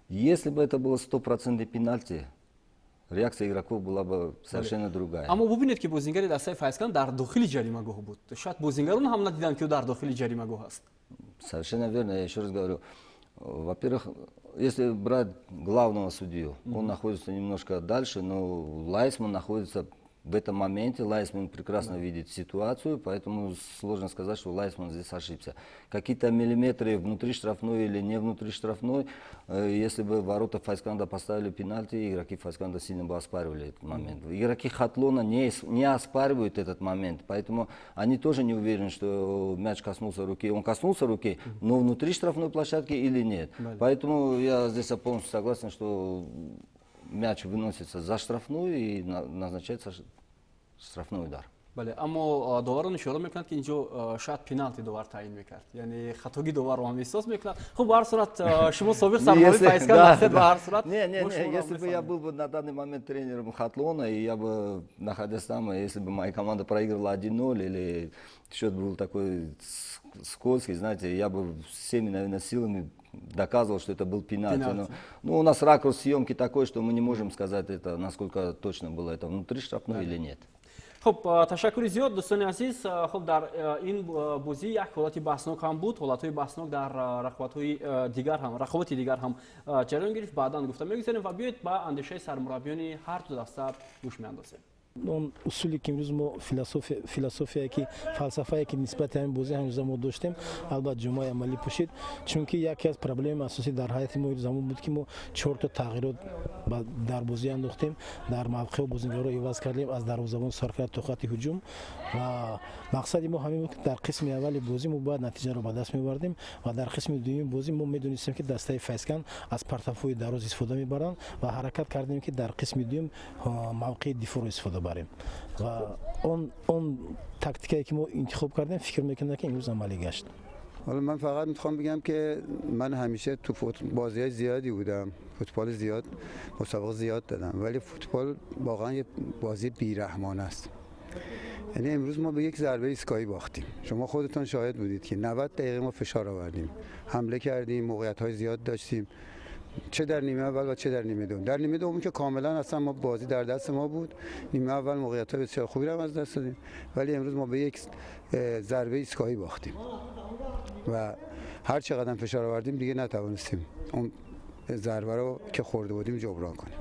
Если бы это было стопроцентный пенальти, реакция игроков была бы совершенно другая. Аммо бубинед, ки бозингари дастаи Файзканд дар дохили ҷаримагоҳ буд. Шояд бозингарон ҳам надиданд, ки ӯ дар дохили ҷаримагоҳ аст. Совершенно верно, я еще раз говорю. Во-первых, если брать главного судью, он находится немножко дальше, но лайнсмен находится в этом моменте, лайнсмен прекрасно видит ситуацию, поэтому сложно сказать, что лайнсмен здесь ошибся. Какие-то миллиметры внутри штрафной или не внутри штрафной, если бы ворота Файзканда поставили пенальти, игроки Файзканда сильно бы оспаривали этот момент. Игроки Хатлона не оспаривают этот момент, поэтому они тоже не уверены, что мяч коснулся руки. Он коснулся руки, но внутри штрафной площадки или нет. Поэтому я здесь полностью согласен, что мяч выносится за штрафную и назначается штрафной удар. Бале, аммо доварон ишора мекунанд, ки инҷо шояд пеналти довар таъин мекард, яъне хатогии доварро ҳам эҳсос мекунад. Хуб, ба ҳар сурат, шумо собиқ сармурабби Файзканд ҳастед, ба ҳар сурат. Не, не, не, если бы я был бы на данный момент тренером Хатлона, и я бы, находясь там, если бы моя команда проигрывала 1-0 или счет был такой скользкий, знаете, я бы всеми, наверное, силами доказывал, что это был пенальти. Но, ну, у нас ракурс съемки такой, что мы не можем сказать это, насколько точно было это внутри штрафной или нет. Хуб, ташаккури зиёд, дӯстони азиз. Хуб, дар ин бозӣ як ҳолати баҳснок ҳам буд. Ҳолатҳои баҳснок дар рақобатҳои дигар ҳам, рақобати дигар ҳам ҷараён гирифт, баъдан гуфта мегузарем ва биёед, ба андешаи сармураббиёни ҳар ду даста гӯш меандозем. Он усуле ки имрӯз мо, философия ки, фалсафае ки нисбати ҳамин бозӣ ҳамрӯза мо доштем, албатта ҷомаи амалӣ пӯшид, чунки яке аз проблемаи асосӣ дар ҳайати мо замон буд, ки мо чорто тағйирот дар бозӣ андохтем, дар мавқеъ бозингарро иваз кардем, аз дарвозабон сар кард то хати ҳуҷум. Ва мақсади мо ҳамин буд, ки дар қисми аввали бозӣ мо бояд натиҷаро ба даст меовардем ва дар қисми дуюми бозӣ мо медонистем, ки дастаи Файзканд аз партафҳои дароз истифода мебаранд, ва ҳаракат кардем, ки дар қисми дуюм мавқеи дифоъро истифода барем. Ва он тактикае ки мо интихоб кардем, фикр мекунам, ки имрӯз амалӣ гашт. حالا من فقط میخوام بگم که من همیشه تو بازی های زیادی بودم، فوتبال زیاد، مسابقه زیاد دادم، ولی فوتبال واقعا یه بازی بیرحمانه است. یعنی امروز ما به یک ضربه ایستگاهی باختیم. شما خودتان شاهد بودید که 90 دقیقه ما فشار آوردیم، حمله کردیم، موقعیت های زیاد داشتیم، چه در نیمه اول و چه در نیمه دوم. در نیمه دوم که کاملا اصلا ما بازی در دست ما بود. نیمه اول موقعیت های بسیار خوبی رو از دست دادیم، ولی امروز ما به یک ضربه ایستگاهی باختیم و هر چقدر فشار آوردیم دیگه نتوانستیم اون ضربه رو که خورده بودیم جبران کنیم.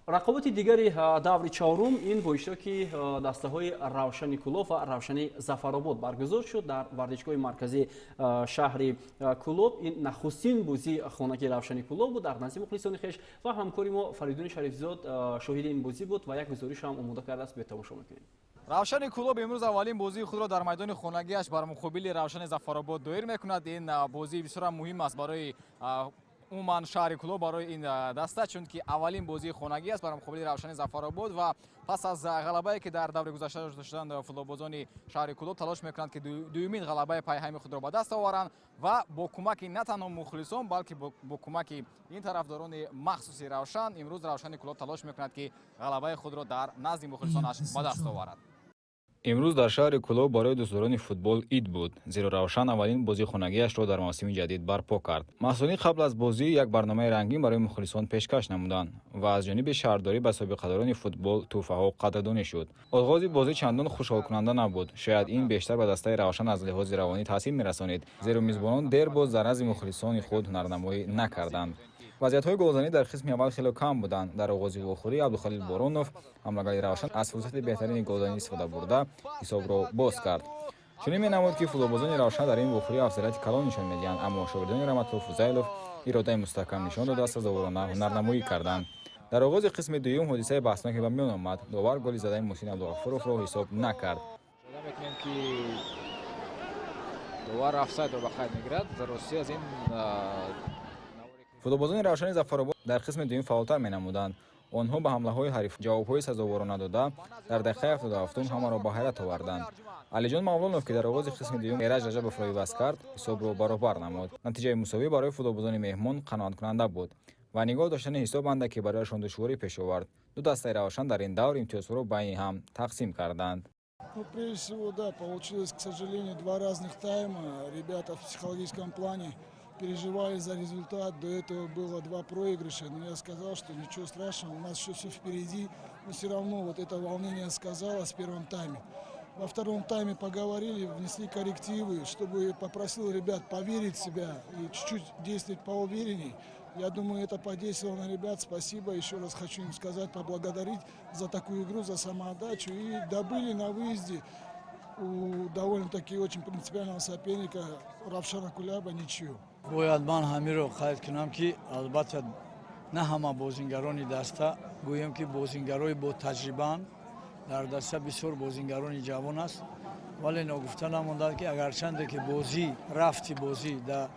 Рақобати дигари даври чорум ин бо иштироки дастаҳои Равшани Кӯлоб ва Равшани Зафаробод баргузор шуд дар варзишгоҳи марказии шаҳри Кӯлоб. Ин нахустин бозии хонагии Равшани Кӯлоб буд дар назди мухлисони хеш ва ҳамкори мо Фаридуни Шарифзод шоҳиди ин бозӣ буд ва як гузориш ҳам омода кардааст, бетамошо мекунем. Равшани Кӯлоб имрӯз аввалин бозии худро дар майдони хонагиаш бар муқобили Равшани Зафаробод доир мекунад. Ин бозӣ бисёрам муҳим аст барои умуман шаҳри Кӯлоб, барои ин даста, чунки аввалин бозии хонагӣ аст бар муқобили Равшани Зафаробод ва пас аз ғалабае ки дар даври гузашта доштанд, футболбозони шаҳри Кӯлоб талош мекунанд, ки дуюмин ғалабаи пайҳами худро ба даст оваранд ва бо кӯмаки на танҳо мухлисон, балки бо кӯмаки ин тарафдорони махсуси Равшан имрӯз Равшани Кӯлоб талош мекунад, ки ғалабаи худро дар назди мухлисонаш ба даст оварад. Имрӯз дар шаҳри Кӯлоб барои дӯстдорони футбол ид буд, зеро Равшан аввалин бозии хонагиашро дар мавсими ҷадид барпо кард. Масъулин қабл аз бозӣ як барномаи рангин барои мухлисон пешкаш намуданд ва аз ҷониби шаҳрдорӣ ба собиқадорони футбол тӯҳфаҳо қадрдонӣ шуд. Оғози бозӣ чандон хушҳолкунанда набуд. Шояд ин бештар ба дастаи Равшан аз лиҳози равонӣ таъсир мерасонид, зеро мизбонон дер боз дар назди мухлисони худ ҳунарнамоӣ накарданд. Вазъиятҳои голзанӣ дар қисми аввал хеле кам буданд. Дар оғози вохӯрӣ Абдухалил Боронов, ҳамлагари Равшан, аз фурсати беҳтарини голзанӣ истифода бурда, ҳисобро боз кард. Чунин менамуд, ки футболбозони Равшан дар ин вохӯрӣ афзалияти калон нишон медиҳанд, аммо шогирдони Раҳматулло Фузайлов иродаи мустаҳкам нишон дода, сазоворона ҳунарнамоӣ карданд. Дар оғози қисми дуюм ҳодисаи баҳсноке ба миён омад. Довар голи задаи Муҳсин Абдуғафуровро ҳисоб накард. Мекунем, ки довар офсайдро ба қайд мегирад. Ростӣ, аз ин Футболбозони Равшани Зафаробод дар қисми дуюм фаъолтар менамуданд. Онҳо ба ҳамлаҳои ҳариф ҷавобҳои сазоворона дода, дар дақиқаи 77-ум ҳамаро ба ҳайрат оварданд. Алиҷон Мавлонов, ки дар оғози қисми дуюм Эраҷ Раҷабовро иваз кард, ҳисобро баробар намуд. Натиҷаи мусовӣ барои футболбозони меҳмон қаноаткунанда буд ва нигоҳ доштани ҳисоб андаке барояшон душворӣ пеш овард. Ду дастаи Равшан дар ин давр имтиёзҳоро байни ҳам тақсим карданд. Ну, прежде всего, да, получилось, к сожалению, два разных тайма. Ребята в психологическом плане переживали за результат. До этого было два проигрыша. Но я сказал, что ничего страшного, у нас еще все впереди. Но все равно вот это волнение сказалось в первом тайме. Во втором тайме поговорили, внесли коррективы, чтобы попросил ребят поверить в себя и чуть-чуть действовать поуверенней. Я думаю, это подействовало на ребят. Спасибо. Еще раз хочу им сказать, поблагодарить за такую игру, за самоотдачу. И добыли на выезде у довольно-таки очень принципиального соперника Равшана Куляба ничью. Бояд ман ҳамиро қайд кунам, ки албатта на ҳама бозингарони даста, гӯем ки бозингарои ботаҷрибаанд. Дар даста бисёр бозингарони ҷавон аст, вале ногуфта намондад, ки агарчанде ки бозӣ рафти бозӣ дар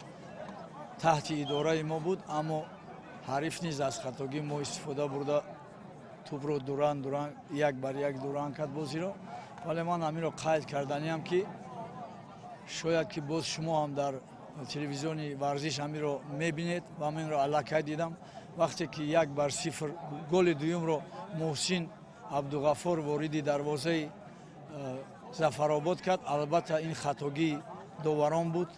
таҳти идораи мо буд, аммо ҳариф низ аз хатогии мо истифода бурда. Тӯбро дуран дуран, як бар як дуран кард бозиро. Вале ман ҳаминро қайд карданиам, ки шояд ки боз шумо ҳам дар телевизиони варзиш ҳаминро мебинед ва ман инро аллакай дидам. Вақте ки 1-0 голи дуюмро Муҳсин Абдуғаффор вориди дарвозаи Зафаробод кард, албатта, ин хатогии доварон буд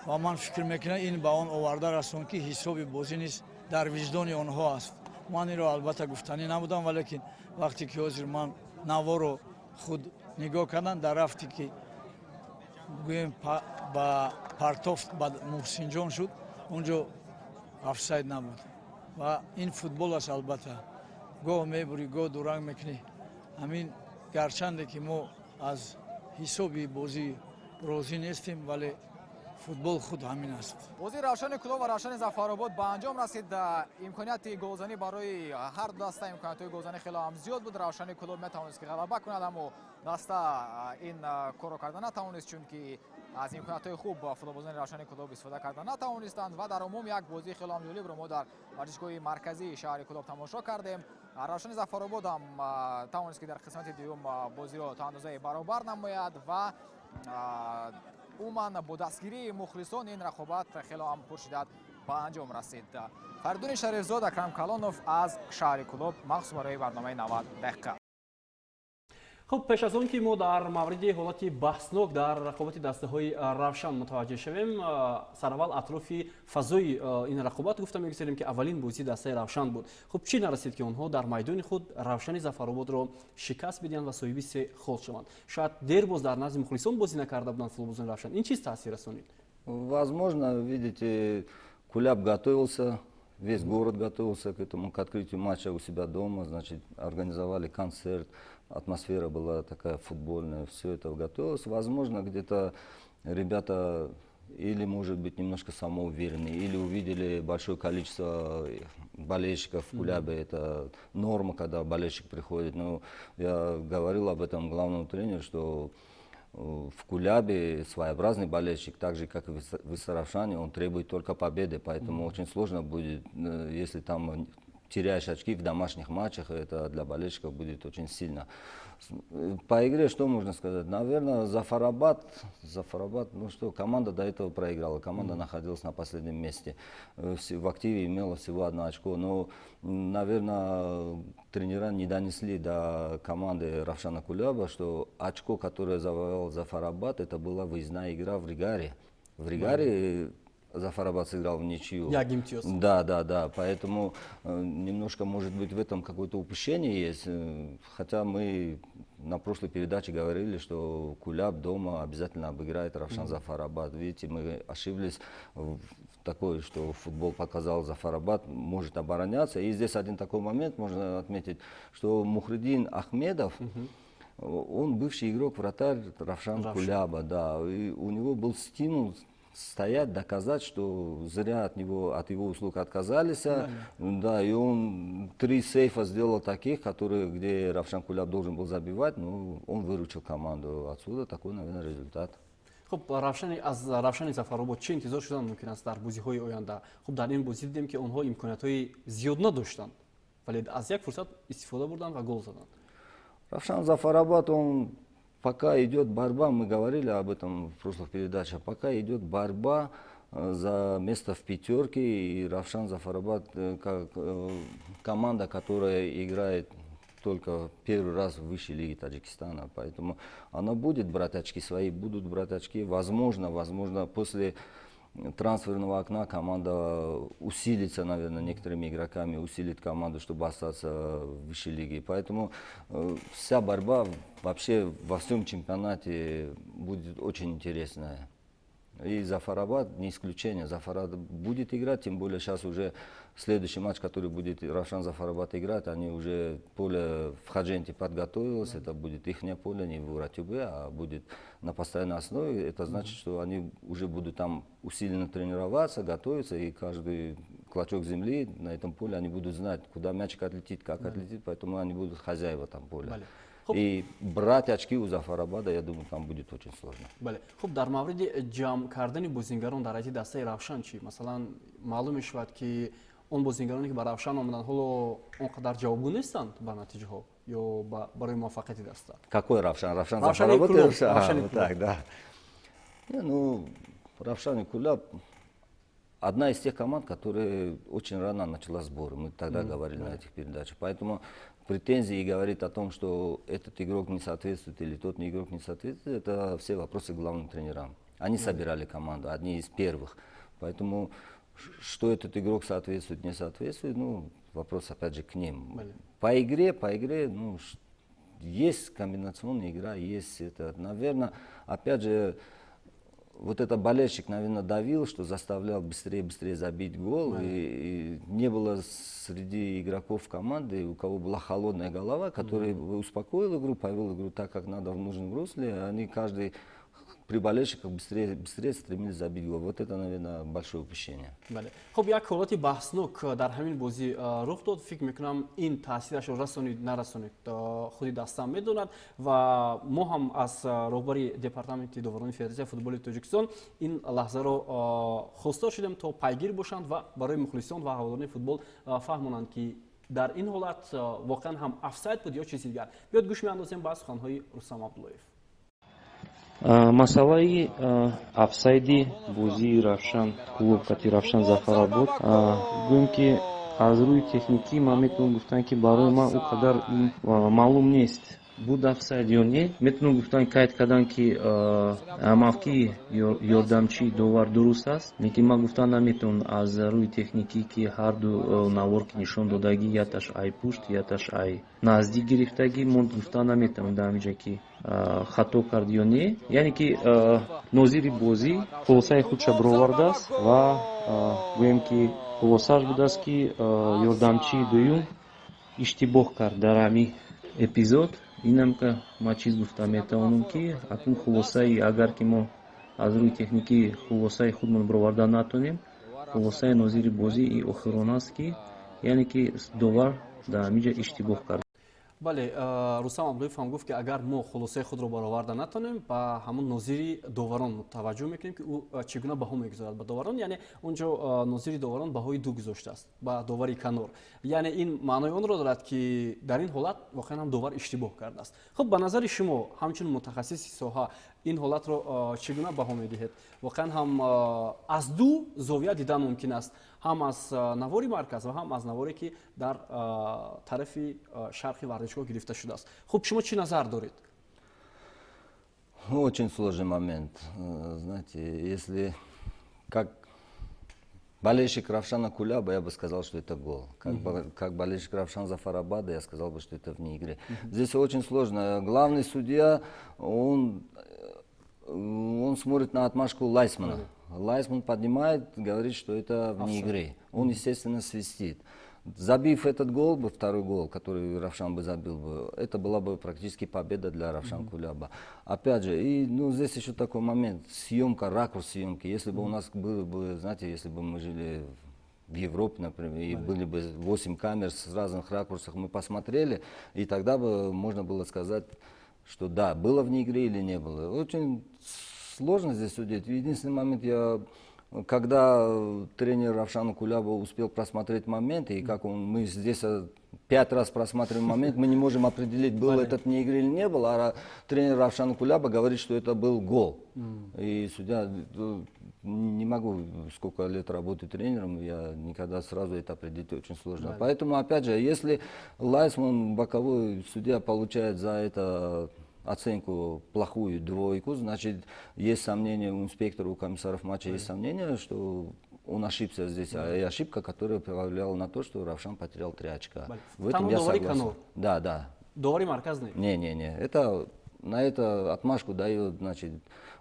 ва ман фикр мекунам, ин ба он оварда расон, ки ҳисоби бозӣ низ дар виҷдони онҳо аст. Ман инро албатта гуфтанӣ набудам, валекин вақте ки ҳозир ман наворо худ нигоҳ кардам, дар рафте ки гӯем ба партофт ба Муҳсинҷон шуд, он ҷо офсайд набуд. Ва ин футбол аст, албатта, гоҳ мебурӣ, гоҳ дуранг мекунӣ. Ҳамин гарчанде ки мо аз ҳисоби бозӣ розӣ нестем, вале футбол худ ҳамин аст. Бозии Равшани Кӯлоб ва Равшани Зафаробод ба анҷом расид. Имконияти голзанӣ барои ҳар ду даста, имкониятҳои голзанӣ хеле ҳам зиёд буд. Равшани Кӯлоб метавонист, ки ғалаба кунад, аммо даста ин корро карда натавонист, чунки аз имкониятҳои хуб футболбозони Равшани Кӯлоб истифода карда натавонистанд. Ва дар умум як бозии хеле ҳам ҷолибро мо дар варзишгоҳи марказии шаҳри Кӯлоб тамошо кардем. Равшани Зафаробод ҳам тавонист, ки дар қисмати дуюм бозиро то андозае баробар намояд ва умуман бо дастгирии мухлисон ин рақобат хеле ҳам пуршиддат ба анҷом расид. Фаридуни Шарифзод, Акрам Калонов аз шаҳри Кӯлоб, махсус барои барномаи 90 дақиқа. Хуб, пеш аз он ки мо дар мавриди ҳолати баҳснок дар рақобати дастаҳои Равшан мутаваҷҷеҳ шавем, сараввал атрофи фазои ин рақобат гуфта мегузарем, ки аввалин бозии дастаи Равшан буд. Хуб, чӣ нарасид, ки онҳо дар майдони худ Равшани Зафарободро шикаст бидиҳанд ва соҳиби се хол шаванд? Шояд дер боз дар назди мухлисон бозӣ накарда буданд футболбозони Равшан, ин чиз таъсир расонид? Возможно, видите, Куляб готовился, весь город готовился к этому, к открытию матча у себя дома, значит, организовали концерт, атмосфера была такая футбольная, все это готовилось. Возможно, где-то ребята или, может быть, немножко самоуверенные, или увидели большое количество болельщиков в Кулябе. Это норма, когда болельщик приходит. Но я говорил об этом главному тренеру, что в Кулябе своеобразный болельщик, так же, как и в Истаравшане, он требует только победы, поэтому очень сложно будет, если там теряешь очки в домашних матчах, это для болельщиков будет очень сильно. По игре что можно сказать? Наверное, Зафарабад, Зафарабад, ну что, команда до этого проиграла, команда находилась на последнем месте. В активе имела всего одно очко, но, наверное, тренера не донесли до команды Равшана Куляба, что очко, которое завоевал Зафарабад, это была выездная игра в Ригаре. В Ригаре Зафарабад сыграл в ничью. Як имтиёз. Да. Поэтому немножко, может быть, в этом какое-то упущение есть. Хотя мы на прошлой передаче говорили, что Куляб дома обязательно обыграет Равшан Зафарабад. Видите, мы ошиблись в такой, что футбол показал: Зафарабад может обороняться. И здесь один такой момент можно отметить, что Мухридин Ахмедов, он бывший игрок, вратарь Равшан Куляба, да. И у него был стимул стоять, доказать, что зря от него, от его услуг отказались. Да, и он три сейфа сделал таких, которые, где Равшан Куляб должен был забивать, ну, он выручил команду. Отсюда такой, наверное, результат. Хуб, Равшани аз Равшани Зафаробод чӣ интизор шудан мумкин аст дар бозиҳои оянда? Хуб, дар ин бозӣ дидем, ки онҳо имкониятҳои зиёд надоштанд, вале аз як фурсат истифода бурданд ва гол заданд. Равшан Зафарабад, он пока идет борьба, мы говорили об этом в прошлых передачах, пока идет борьба за место в пятерке, и Равшан Зафарабад, как команда, которая играет только первый раз в высшей лиге Таджикистана, поэтому она будет брать очки свои, будут брать очки. Возможно, после трансферного окна команда усилится, наверное, некоторыми игроками, усилит команду, чтобы остаться в высшей лиге. Поэтому вся борьба вообще во всем чемпионате будет очень интересная. И Зафарабад не исключение. Зафарабад будет играть, тем более сейчас уже следующий матч, который будет Равшан Зафарабад играть, они уже поле в Худжанде подготовилось, это будет их поле, не в Уратюбе, а будет на постоянной основе. Это значит, что они уже будут там усиленно тренироваться, готовиться, и каждый клочок земли на этом поле они будут знать, куда мячик отлетит, как отлетит, поэтому они будут хозяева там поля. И брать очки у Зафарабада, я думаю, там будет очень сложно. Бале. Хуб, дар мавриди ҷамъ кардани бозингарон дар ҳайати дастаи Равшан чӣ? Масалан, маълум мешавад, ки Он бозингароне, ки ба Равшан омаданд, ҳоло он қадар ҷавобгӯ нестанд ба натиҷаҳо ё барои муваффақияти даста? Какой Равшан? Равшан Зафарабод? Так, да. Не, ну, Равшан и Куляб одна из тех команд, которая очень рано начала сборы. Мы тогда говорили на этих передачах. Поэтому претензии говорит о том, что этот игрок не соответствует или тот игрок не соответствует, это все вопросы главным тренерам. Они собирали команду, одни из первых. Поэтому что этот игрок соответствует, не соответствует, ну, вопрос опять же к ним. По игре, ну, есть комбинационная игра, есть это, наверное, опять же, вот это болельщик, наверное, давил, что заставлял быстрее, быстрее забить гол. И не было среди игроков команды, у кого была холодная голова, который успокоил игру, повел игру так, как надо, в нужном русле. Они каждый при болельщиках быстрее, быстрее стремились забить гол. Вот это, наверное, большое упущение. Бале. Хуб, як ҳолати баҳснок дар ҳамин бозӣ рух дод. Фикр мекунам, ин таъсирашро расонид, нарасонид, худи даста медонад ва мо ҳам аз роҳбари департаменти доварони Федератсияи футболи Тоҷикистон ин лаҳзаро хостор шудем, то пайгир бошанд ва барои мухлисон ва ҳаводорони футбол фаҳмонанд, ки дар ин ҳолат воқеан ҳам офсайд буд ё чизи дигар. Биёд, гӯш меандозем ба суханҳои Рустам Абдуллоев. Масъалаи офсайди бозии Равшан Кулоб қати Равшан Зафарабод, гӯем, ки аз рӯи техникӣ ман метавонам гуфтан, ки барои ман ӯ қадар маълум нест, буд офсайд ё не. Метавонам гуфтан, қайд кардан, ки мавқеи ёрдамчии довар дуруст аст, лекин ман гуфтан наметавонам аз рӯи техникӣ, ки ҳарду навор, ки нишон додагӣ, яташ ай пушт, яташ ай наздик гирифтагӣ, мо гуфтан наметавонем дар ҳамин ҷа, ки хато кард ё не. Яъне ки нозири бозӣ хулосаи худша баровардааст ва гӯем, ки хулосааш будааст, ки ёрдамчии дуюм иштибоҳ кард дар ҳамин эпизод. Инам ка ман чиз гуфта метавонам, ки акнун хулосаи, агар ки мо аз рӯи техникӣ хулосаи худмон бароварда натонем, хулосаи нозири бозӣ и охирон аст, ки яъне ки довар дар ҳамин ҷа иштибоҳ кард. Бале, Рустам Абдуллоев ҳам гуфт, ки агар мо хулосаи худро бароварда натонем, ба ҳамон нозири доварон таваҷҷӯҳ мекунем, ки ӯ чӣ гуна баҳо мегузорад ба доварон. Яъне он ҷо нозири доварон баҳои 2 гузоштааст ба довари канор. Яъне ин маънои онро дорад, ки дар ин ҳолат воқеан ҳам довар иштибоҳ кардааст. Хуб, ба назари шумо, ҳамчун мутахассиси соҳа, ин ҳолатро чӣ гуна баҳо медиҳед? Воқеан ҳам аз ду зовия дидан мумкин аст, ҳам аз навори марказ ва ҳам аз наворе, ки дар тарафи шарқи варзишгоҳ гирифта шудааст. Хуб, шумо чӣ назар доред? Очень сложный момент. Знаете, если как болельщик Равшана Куляба, я бы сказал, что это гол. Как болельщик Равшан Зафарабада, я сказал бы, что это вне игры. Здесь очень сложно. Главный судья, он смотрит на отмашку лайнсмена. Лайнсмен поднимает, говорит, что это вне игры. Он, естественно, свистит. Забив этот гол бы, второй гол, который Равшан бы забил бы, это была бы практически победа для Равшан Куляба. Опять же, и, ну, здесь еще такой момент, съемка, ракурс съемки. Если бы у нас было бы, знаете, если бы мы жили в Европе, например, и были бы 8 камер с разных ракурсов, мы посмотрели, и тогда бы можно было сказать, что да, было вне игры или не было. Очень сложно здесь судить. Единственный момент, я, когда тренер Равшана Куляба успел просмотреть моменты, и как он, мы здесь пять раз просматриваем момент, мы не можем определить, был этот вне игры или не был, а тренер Равшана Куляба говорит, что это был гол. И судья, не могу, сколько лет работаю тренером, я никогда сразу это определить очень сложно. Поэтому, опять же, если лайнсмен, боковой судья, получает за это оценку плохую, двойку, значит, есть сомнения у инспектора, у комиссаров матча есть сомнения, что он ошибся здесь, а и ошибка, которая повлияла на то, что Равшан потерял 3 очка. В этом я согласен. Да. Довари марказ не? Не, не, не. Это, на это отмашку дает, значит,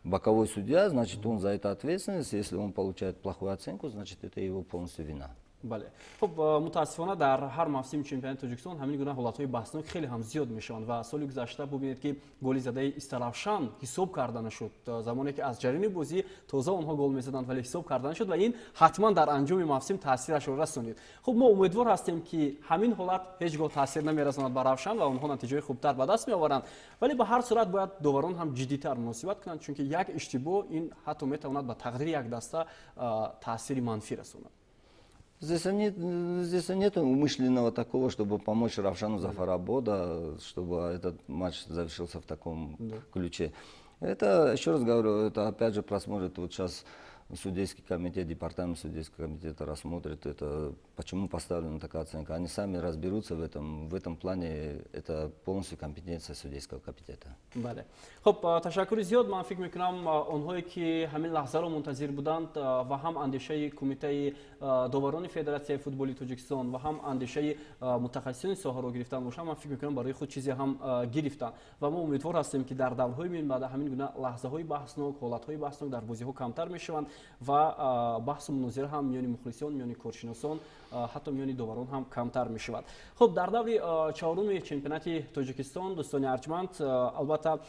боковой судья, значит, он за это ответственность. Если он получает плохую оценку, значит, это его полностью вина. Бале, хуб, мутаассифона, дар ҳар мавсими чемпионати Тоҷикистон ҳамин гуна ҳолатҳои баҳснок хеле ҳам зиёд мешаванд ва соли гузашта бубинед, ки голи задаи Истаравшан ҳисоб карда нашуд, замоне ки аз ҷараёни бозӣ тоза онҳо гол мезаданд, вале ҳисоб карда нашуд ва ин ҳатман дар анҷоми мавсим таъсирашро расонид. Хуб, мо умедвор ҳастем, ки ҳамин ҳолат ҳеҷ гоҳ таъсир намерасонад ба Равшан ва онҳо натиҷаҳои хубтар ба даст меоваранд, вале ба ҳар сурат бояд доварон ҳам ҷиддитар муносибат кунанд, чунки як иштибоҳ ин ҳатто метавонад ба тақдири як даста таъсири манфӣ расонад. Здесь нет умышленного такого, чтобы помочь Равшану Зафарабода, чтобы этот матч завершился в таком ключе. Это, еще раз говорю, это опять же просмотрит вот сейчас судейский комитет, департамент судейского комитета рассмотрит это, почему поставлена такая оценка. Они сами разберутся в этом. В этом плане это полностью компетенция судейского комитета. Бале, хуб, ташаккури зиёд. Ман фикр мекунам, онҳое ки ҳамин лаҳзаро мунтазир буданд ва ҳам андешаи кумитаи доварони Федератсияи футболи Тоҷикистон ва ҳам андешаи мутахассисони соҳаро гирифтан бошанд, ман фикр мекунам, барои худ чизе ҳам гирифтанд ва мо умедвор ҳастем, ки дар даврҳои минбаъда ҳамин гуна лаҳзаҳои баҳснок, ҳолатҳои баҳснок дар бозиҳо камтар мешаванд ва баҳсу мунозира ҳам миёни мухлисон, миёни коршиносон, ҳатто миёни доварон ҳам камтар мешавад. Хуб, дар даври чаҳоруми чемпионати Тоҷикистон, дӯстони арҷманд, албатта,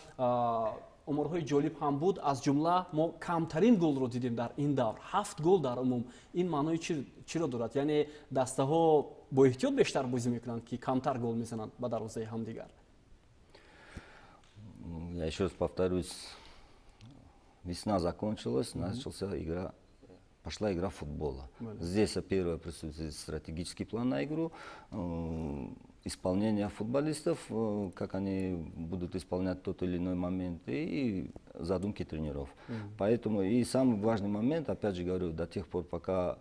оморҳои ҷолиб ҳам буд. Аз ҷумла мо камтарин голро дидем дар ин давр, ҳафт гол дар умум. Ин маънои чиро дорад? Яъне дастаҳо бо эҳтиёт бештар бозӣ мекунанд, ки камтар гол мезананд ба дарвозаи ҳамдигар. Я еще раз повторюсь, весна закончилась, начался игра, пошла игра футбола. Здесь первое присутствует стратегический план на игру, исполнение футболистов, как они будут исполнять тот или иной момент, и задумки тренеров. Поэтому и самый важный момент, опять же говорю, до тех пор, пока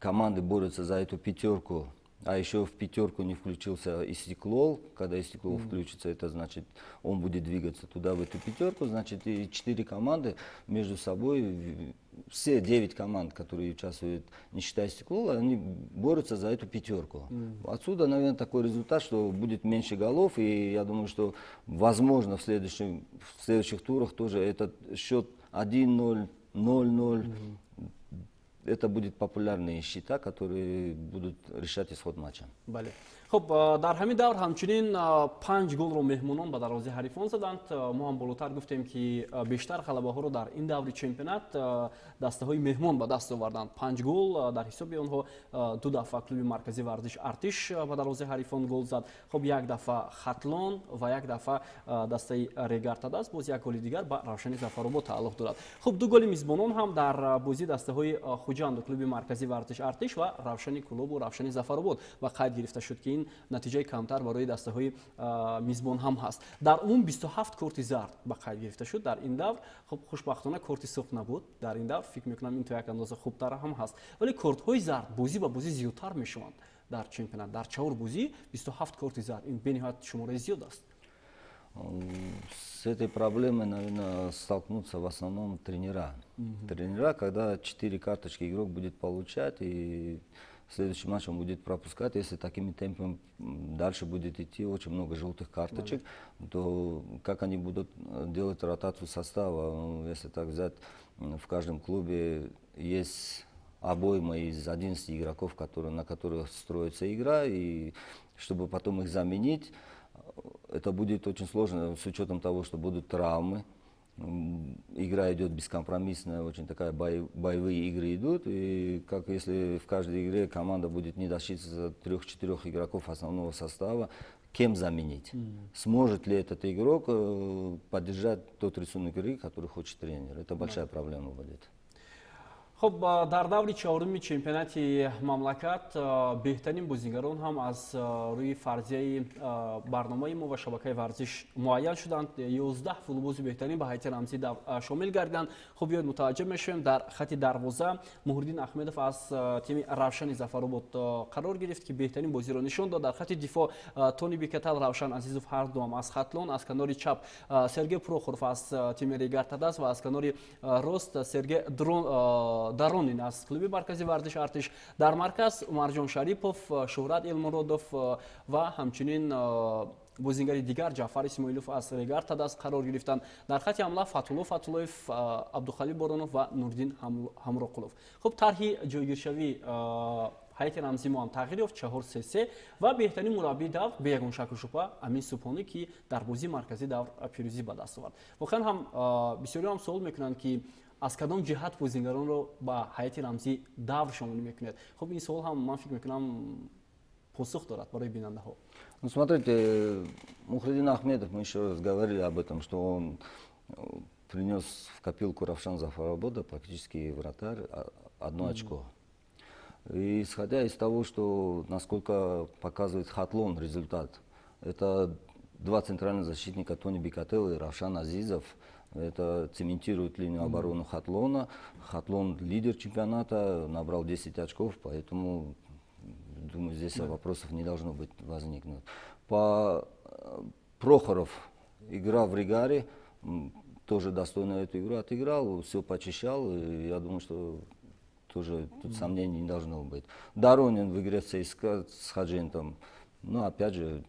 команды борются за эту пятерку, а еще в пятерку не включился Истиклол. Когда Истиклол включится, это значит, он будет двигаться туда, в эту пятерку. Значит, и четыре команды между собой, все девять команд, которые участвуют, не считая Истиклола, они борются за эту пятерку. Отсюда, наверное, такой результат, что будет меньше голов. И я думаю, что, возможно, в следующих турах тоже этот счет 1-0, 0-0, это будет популярные счета, которые будут решать исход матча. Бале. Хуб, дар ҳамин давр ҳамчунин панҷ голро меҳмонон ба дарвозаи ҳарифон заданд. Мо ҳам болотар гуфтем, ки бештар ғалабаҳоро дар ин даври чемпионат дастаҳои меҳмон ба даст оварданд. Панҷ гол дар ҳисоби онҳо. Ду дафъа клуби марказии варзиш Артиш ба дарвозаи ҳарифон гол зад, хуб, як дафъа Хатлон ва як дафъа дастаи Регар ТадАЗ. Боз як голи дигар ба Равшани Зафаробод тааллуқ дорад. Хуб, ду голи мизбонон ҳам дар бозии дастаҳои Хуҷанду клуби марказии варзиш Артиш ва Равшани Кӯлобу Равшани Зафаробод ба қайд гирифта шуд, ки ин натиҷаи камтар барои дастаҳои мизбон ҳам ҳаст. Дар умум 27 корти зард ба қайд гирифта шуд дар ин давр. Хуб, хушбахтона, корти сурх набуд дар ин давр. Фикр мекунам, ин то як андоза хубтар ҳам ҳаст, вале кортҳои зард бозӣ ба бозӣ зиёдтар мешаванд дар чемпионат. Дар чаҳор бозӣ 27 корти зард, ин бениҳоят шумораи зиёд аст. С этой проблемой, наверное, столкнутся в основном тренера. Тренера, когда четыре карточки игрок будет получать, и следующий матч он будет пропускать. Если такими темпами дальше будет идти очень много желтых карточек, то как они будут делать ротацию состава? Если так взять, в каждом клубе есть обойма из 11 игроков, на которых строится игра, и чтобы потом их заменить, это будет очень сложно с учетом того, что будут травмы. Игра идет бескомпромиссная, очень такая боевые игры идут. И как если в каждой игре команда будет не досчитываться трех-четырех игроков основного состава, кем заменить? Сможет ли этот игрок поддержать тот рисунок игры, который хочет тренер? Это большая проблема будет. Хуб, дар даври чаҳоруми чемпионати мамлакат беҳтарин бозигарон ҳам аз рӯи фарзияи барномаи мо ва шабакаи варзиш муайян шуданд. 11 футболбози беҳтарин ба ҳайати рамзии шомил гардиданд. Хуб, биёед, мутаваҷҷӯҳ мешавем. Дар хати дарвоза Муҳриддин Ахмедов аз тими Равшани Зафаробод қарор гирифт, ки беҳтарин бозиро нишон дод. Дар хати дифоъ Тони Бикатал, Равшан Азизов, ҳар дуам аз Хатлон, аз канори чап Сергей Прохоров аз тими Регар ТадАЗ ва аз канори рост Сергей Доронин аз клуби маркази варзиш Артиш. Дар марказ Умарҷон Шарипов, Шӯҳрат Элмуродов ва ҳамчунин бозингари дигар Ҷаъфар Исмоилов аз Регар ТадАЗ қарор гирифтанд. Дар хати ҳамла Фатҳулло Фатҳуллоев, Абдухалил Боронов ва Нуриддин Ҳамроқулов. Хуб, тарҳи ҷойгиршавии ҳайати рамзии мо ҳам тағйир ёфт, 4-3-3. Ва беҳтарин мураббии давр, бе ягон шаку шубҳа, Амин Субҳонӣ, ки дар бозии марказии давр пирӯзӣ ба даст овард. Воқеан ҳам бисёриҳо ҳам суол мекунанд, ки аз кадом ҷиҳат бозингаронро ба ҳайати рамзии давр шомил мекунед. Хуб, ин суол ҳам, ман фикр мекунам, посух дорад барои бинандаҳо. Ну, смотрите, Мухридин Ахмедов, мы еще раз говорили об этом, что он принес в копилку Равшан Зафарабода практически вратарь одно очко. И исходя из того, что насколько показывает Хатлон результат, это два центральных защитника, Тони Бикателл и Равшан Азизов, это цементирует линию обороны Хатлона. Хатлон лидер чемпионата, набрал 10 очков, поэтому, думаю, здесь вопросов не должно быть возникнуть. По Прохоров, игра в Регаре, тоже достойно эту игру отыграл, все почищал, и я думаю, что тоже тут сомнений не должно быть. Доронин в игре ЦСКА с Худжандом, ну, опять же,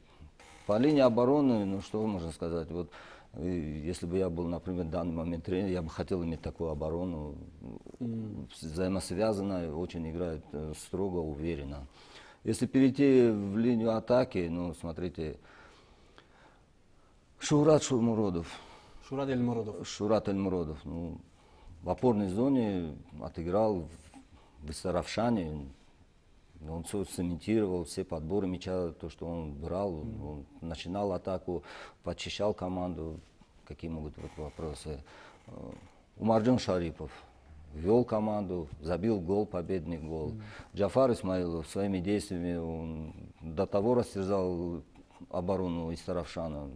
по линии обороны, ну, что можно сказать, вот, если бы я был, например, в данный момент тренер, я бы хотел иметь такую оборону, взаимосвязанная, очень играет строго, уверенно. Если перейти в линию атаки, ну, смотрите, Шухрат Шурмуродов. Шухрат Эльмуродов. Шухрат Эльмуродов. Ну, в опорной зоне отыграл в Истаравшане. Он все цементировал, все подборы мяча, то, что он брал, он начинал атаку, подчищал команду. Какие могут быть вопросы? Умарджон Шарипов вел команду, забил гол, победный гол. Джафар Исмаилов своими действиями он до того растерзал оборону Истаравшана.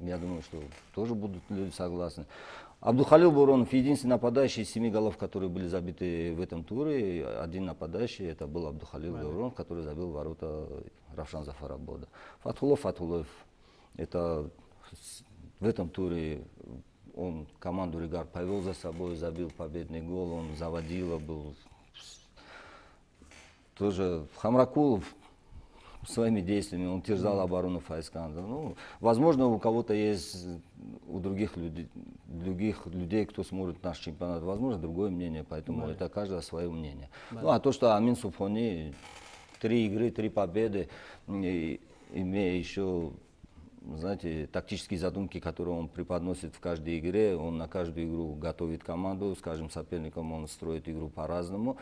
Я думаю, что тоже будут люди согласны. Абдухалил Буронов, единственный нападающий из 7 голов, которые были забиты в этом туре. Один нападающий, это был Абдухалил Буронов, который забил ворота Равшан Зафарабода. Фатхулло Фатхуллоев, это в этом туре он команду Регар повел за собой, забил победный гол, он заводила был. Тоже Хамракулов своими действиями, он терзал оборону Файзканда. Ну, возможно, у кого-то есть, у других людей, кто смотрит наш чемпионат, возможно, другое мнение, поэтому это каждое свое мнение. Ну, а то, что Амин Субхони, 3 игры, 3 победы, и, имея еще, знаете, тактические задумки, которые он преподносит в каждой игре, он на каждую игру готовит команду, с каждым соперником он строит игру по-разному.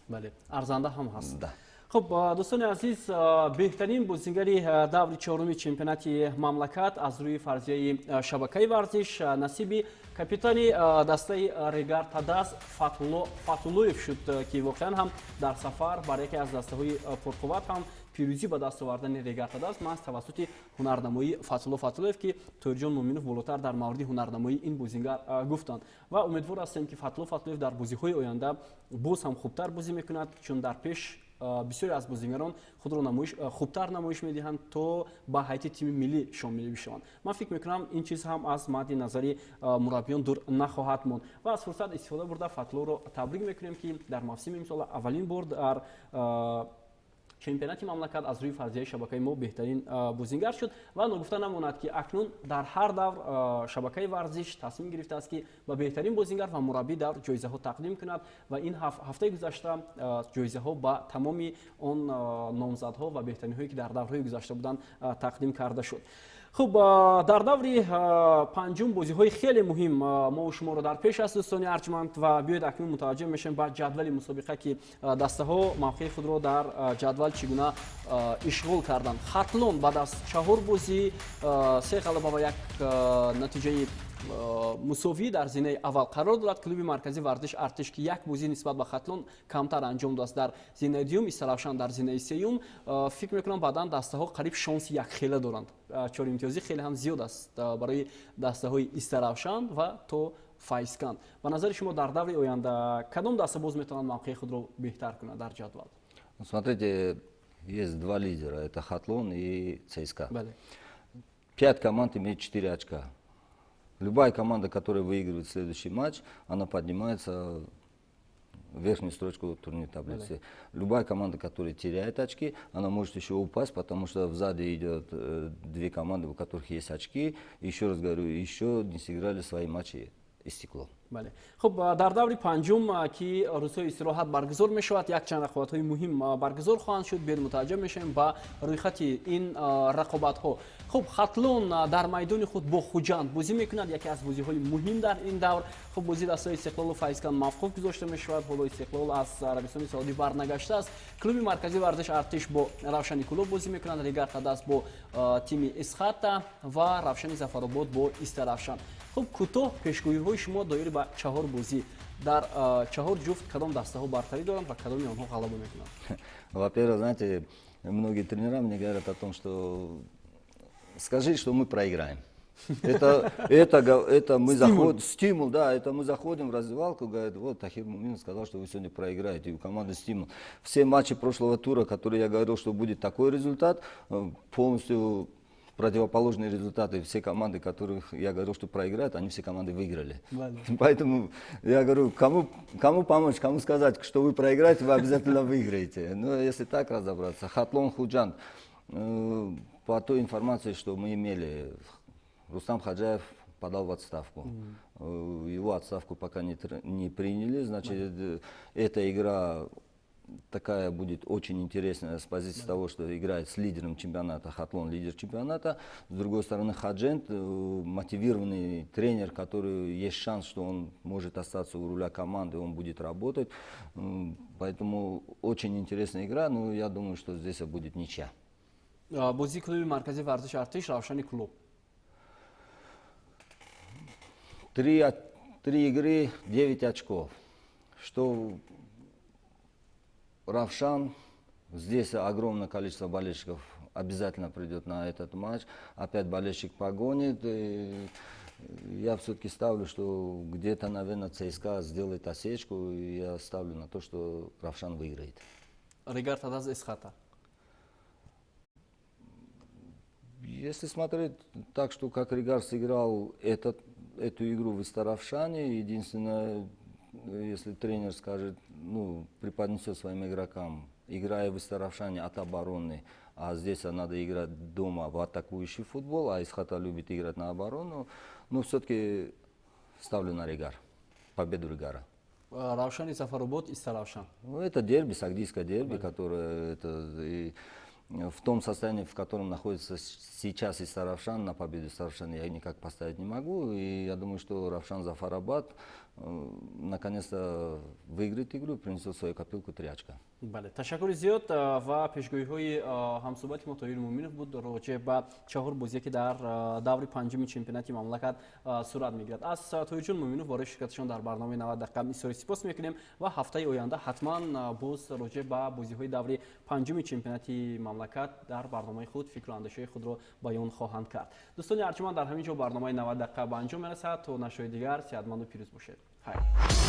Бале, арзанда ҳам ҳаст. Да. Хуб, дӯстони азиз, беҳтарин бозингари даври чоруми чемпионати мамлакат аз рӯи фарзияи шабакаи варзиш насиби капитани дастаи Регар Тадаз Фатҳулло Фатҳуллоев шуд, ки воқеан ҳам дар сафар бар яке аз дастаҳои пурқувват ҳам пирӯзӣ ба даст овардани Регар Тадаз маҳз тавассути ҳунарнамоии Фатҳулло Фатҳуллоев, ки Тоҳирҷон Муъминов болотар дар мавриди ҳунарнамоии ин бозингар гуфтанд. Ва умедвор ҳастем, ки Фатҳулло Фатҳуллоев дар бозиҳои оянда боз ҳам хубтар бозӣ мекунад, чун дар пеш бисёре аз бозингарон худро хубтар намоиш медиҳанд, то ба ҳайати тими миллӣ шомил бишаванд. Ман фикр мекунам, ин чиз ҳам аз мадди назари мураббиён дур нахоҳад монд. Ва аз фурсат истифода бурда Фатҳуллоро табрик мекунем, ки дар мавсими имсола аввалин бор дар чемпионати мамлакат аз рӯи фарзияи шабакаи мо беҳтарин бозингар шуд. Ва ногуфта намонад, ки акнун дар ҳар давр шабакаи варзиш тасмим гирифтааст, ки ба беҳтарин бозингар ва мураббии давр ҷоизаҳо тақдим кунад. Ва ин ҳафтаи гузашта ҷоизаҳо ба тамоми он номзадҳо ва беҳтаринҳое, ки дар даврҳои гузашта буданд, тақдим карда шуд. Хуб, дар даври панҷум бозиҳои хеле муҳим мо шуморо дар пеш аст, дӯстони арҷманд. Ва биёед акнун мутаваҷҷеҳ мешавем ба ҷадвали мусобиқа, ки дастаҳо мавқеи худро дар ҷадвал чӣ гуна ишғол карданд. Хатлон баъд аз 4 бозӣ, 3 ғалаба ва як натиҷаи мусовӣ дар зинаи аввал қарор дорад. Клуби марказии варзиш Артиш, ки як бозӣ нисбат ба Хатлон камтар анҷом додааст, дар зинаи дуюм, Истаравшан дар зинаи сеюм. Фикр мекунам, баъдан дастаҳо қариб шонси якхела доранд. 4 имтиёзӣ хеле ҳам зиёд аст барои дастаҳои Истаравшан ва то Файзканд. Ба назари шумо, дар даври оянда кадом даста боз метавонад мавқеи худро беҳтар кунад дар ҷадвал? Смотрите, есть два лидера, это Хатлон и ЦСКА. 5 команд имеют 4 очка. Любая команда, которая выигрывает следующий матч, она поднимается в верхнюю строчку турнирной таблицы. Любая команда, которая теряет очки, она может еще упасть, потому что сзади идет 2 команды, у которых есть очки. Еще раз говорю, еще не сыграли свои матчи Истиклол. Бале. Хуб, дар даври панҷум, ки рӯзҳои истироҳат баргузор мешавад, якчанд рақобатҳои муҳим баргузор хоҳанд шуд. Биёед мутаваҷҷеҳ мешавем ба рӯйхати ин рақобатҳо. Хуб, Хатлон дар майдони худ бо Хуҷанд бозӣ мекунад, яке аз бозиҳои муҳим дар ин давр. Хуб, бозии дастаи Истиқлолу Файзканд мавқуф гузошта мешавад. Ҳоло Истиқлол аз Арабистони Саудӣ барнагаштааст. Клуби марказии варзиш Артиш бо Равшани Кӯлоб бозӣ мекунад, Регар Тадас бо тими Исхата ва Равшани Зафаробод бо Истаравшан. Хуб, кӯтоҳ пешгӯиҳои шумо доир ба чаҳор бозӣ, дар чаҳор ҷуфт кадом дастаҳо бартарӣ доранд ва кадоми онҳо ғалаба мекунанд? Во-первых, знаете, многие тренера мне говорят о том, что скажи, что мы проиграем. Это мы заходим, стимул, да, это мы заходим в раздевалку, говорят: вот Тахир Муминов сказал, что вы сегодня проиграете, и у команды стимул. Все матчи прошлого тура, которые я говорил, что будет такой результат, полностью противоположные результаты. Все команды, которых я говорил, что проиграют, они все команды выиграли. Поэтому я говорю, кому помочь, кому сказать, что вы проиграете, вы обязательно выиграете. Но если так разобраться, Хатлон Худжанд, по той информации, что мы имели, Рустам Хаджаев подал в отставку. Его отставку пока не приняли, значит, эта игра такая будет очень интересная с позиции того, что играет с лидером чемпионата, Хатлон лидер чемпионата. С другой стороны, Худжанд, мотивированный тренер, который есть шанс, что он может остаться у руля команды, он будет работать. Поэтому очень интересная игра, но я думаю, что здесь будет ничья. Бозии клуби марказии варзиши Артиш, Равшани Кӯлоб. Три игры, 9 очков. Что Равшан, здесь огромное количество болельщиков обязательно придет на этот матч. Опять болельщик погонит. И я все-таки ставлю, что где-то, наверное, ЦСКА сделает осечку. И я ставлю на то, что Равшан выиграет. Регар Тадаз, Эсхата. Если смотреть так, что как Регар сыграл эту игру в Истаравшане, единственное, если тренер скажет, ну, преподнесет своим игрокам, играя в Истаравшане от обороны, а здесь надо играть дома в атакующий футбол, а Эсхата любит играть на оборону, но все-таки ставлю на Регар, победу Регара. Равшани Зафаробод, Истаравшан. Ну, это дерби, согдийское дерби, которое это, и в том состоянии, в котором находится сейчас Истаравшан, на победу Истаравшана я никак поставить не могу. И я думаю, что Равшан Зафарабад наконец-то выиграет игру и принесет в свою копилку 3 очка. Бале, ташаккури зиёд ва пешгӯиҳои ҳамсӯҳбати мо Тоҳир Муъминов буд роҷеъ ба чаҳор бозие, ки дар даври панҷуми чемпионати мамлакат сурат мегирад. Аз Тоҳирҷон Муъминов барои ширкаташон дар барномаи 90 дақиқа изҳори сипос мекунем ва ҳафтаи оянда ҳатман боз роҷеъ ба бозиҳои даври панҷуми чемпионати мамлакат дар барномаи худ фикру андешаҳои худро баён хоҳанд кард. Дӯстони арҷуманд, дар ҳамин ҷо барномаи 90 дақиқа ба анҷом мерасад. То нашрҳои дигар сеҳатманду пирӯз бошед. Хайр.